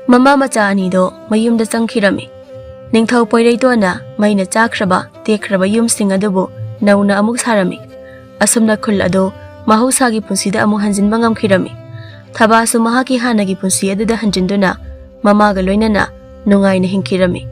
ꯃꯃꯥ ꯃꯆꯥ ꯑꯅꯤꯗꯣ ꯃꯌꯨꯝꯗ ꯆꯪꯈꯤꯔꯝꯃꯤ꯫ ꯅꯤꯡꯊꯧ ꯄꯣꯏꯔꯩꯇꯣꯟꯅ ꯃꯩꯅ ꯆꯥꯈ꯭ꯔꯕ, ꯇꯦꯛꯈ꯭ꯔꯕ ꯌꯨꯝꯁꯤꯡ ꯑꯗꯨꯕꯨ ꯅꯧꯅ ꯑꯃꯨꯛ ꯁꯥꯔꯝꯃꯤ꯫ ꯑꯁꯨꯝꯅ ꯈꯨꯜ ꯑꯗꯨ ꯃꯍꯧꯁꯥꯒꯤ ꯄꯨꯟꯁꯤꯗ ꯑꯃꯨꯛ ꯍꯟꯖꯤꯟꯕ ꯉꯝꯈꯤꯔꯝꯃꯤ꯫ ꯊꯕꯥꯁꯨ ꯃꯍꯥꯛꯀꯤ ꯍꯥꯟꯅꯒꯤ ꯄꯨꯟꯁꯤ ꯑꯗꯨꯗ ꯍꯟꯖꯤꯟꯗꯨꯅ ꯃꯃꯥꯒ ꯂꯣꯏꯅꯅ ꯅꯨꯡꯉꯥꯏꯅ ꯍꯤꯡꯈꯤꯔꯝꯃꯤ꯫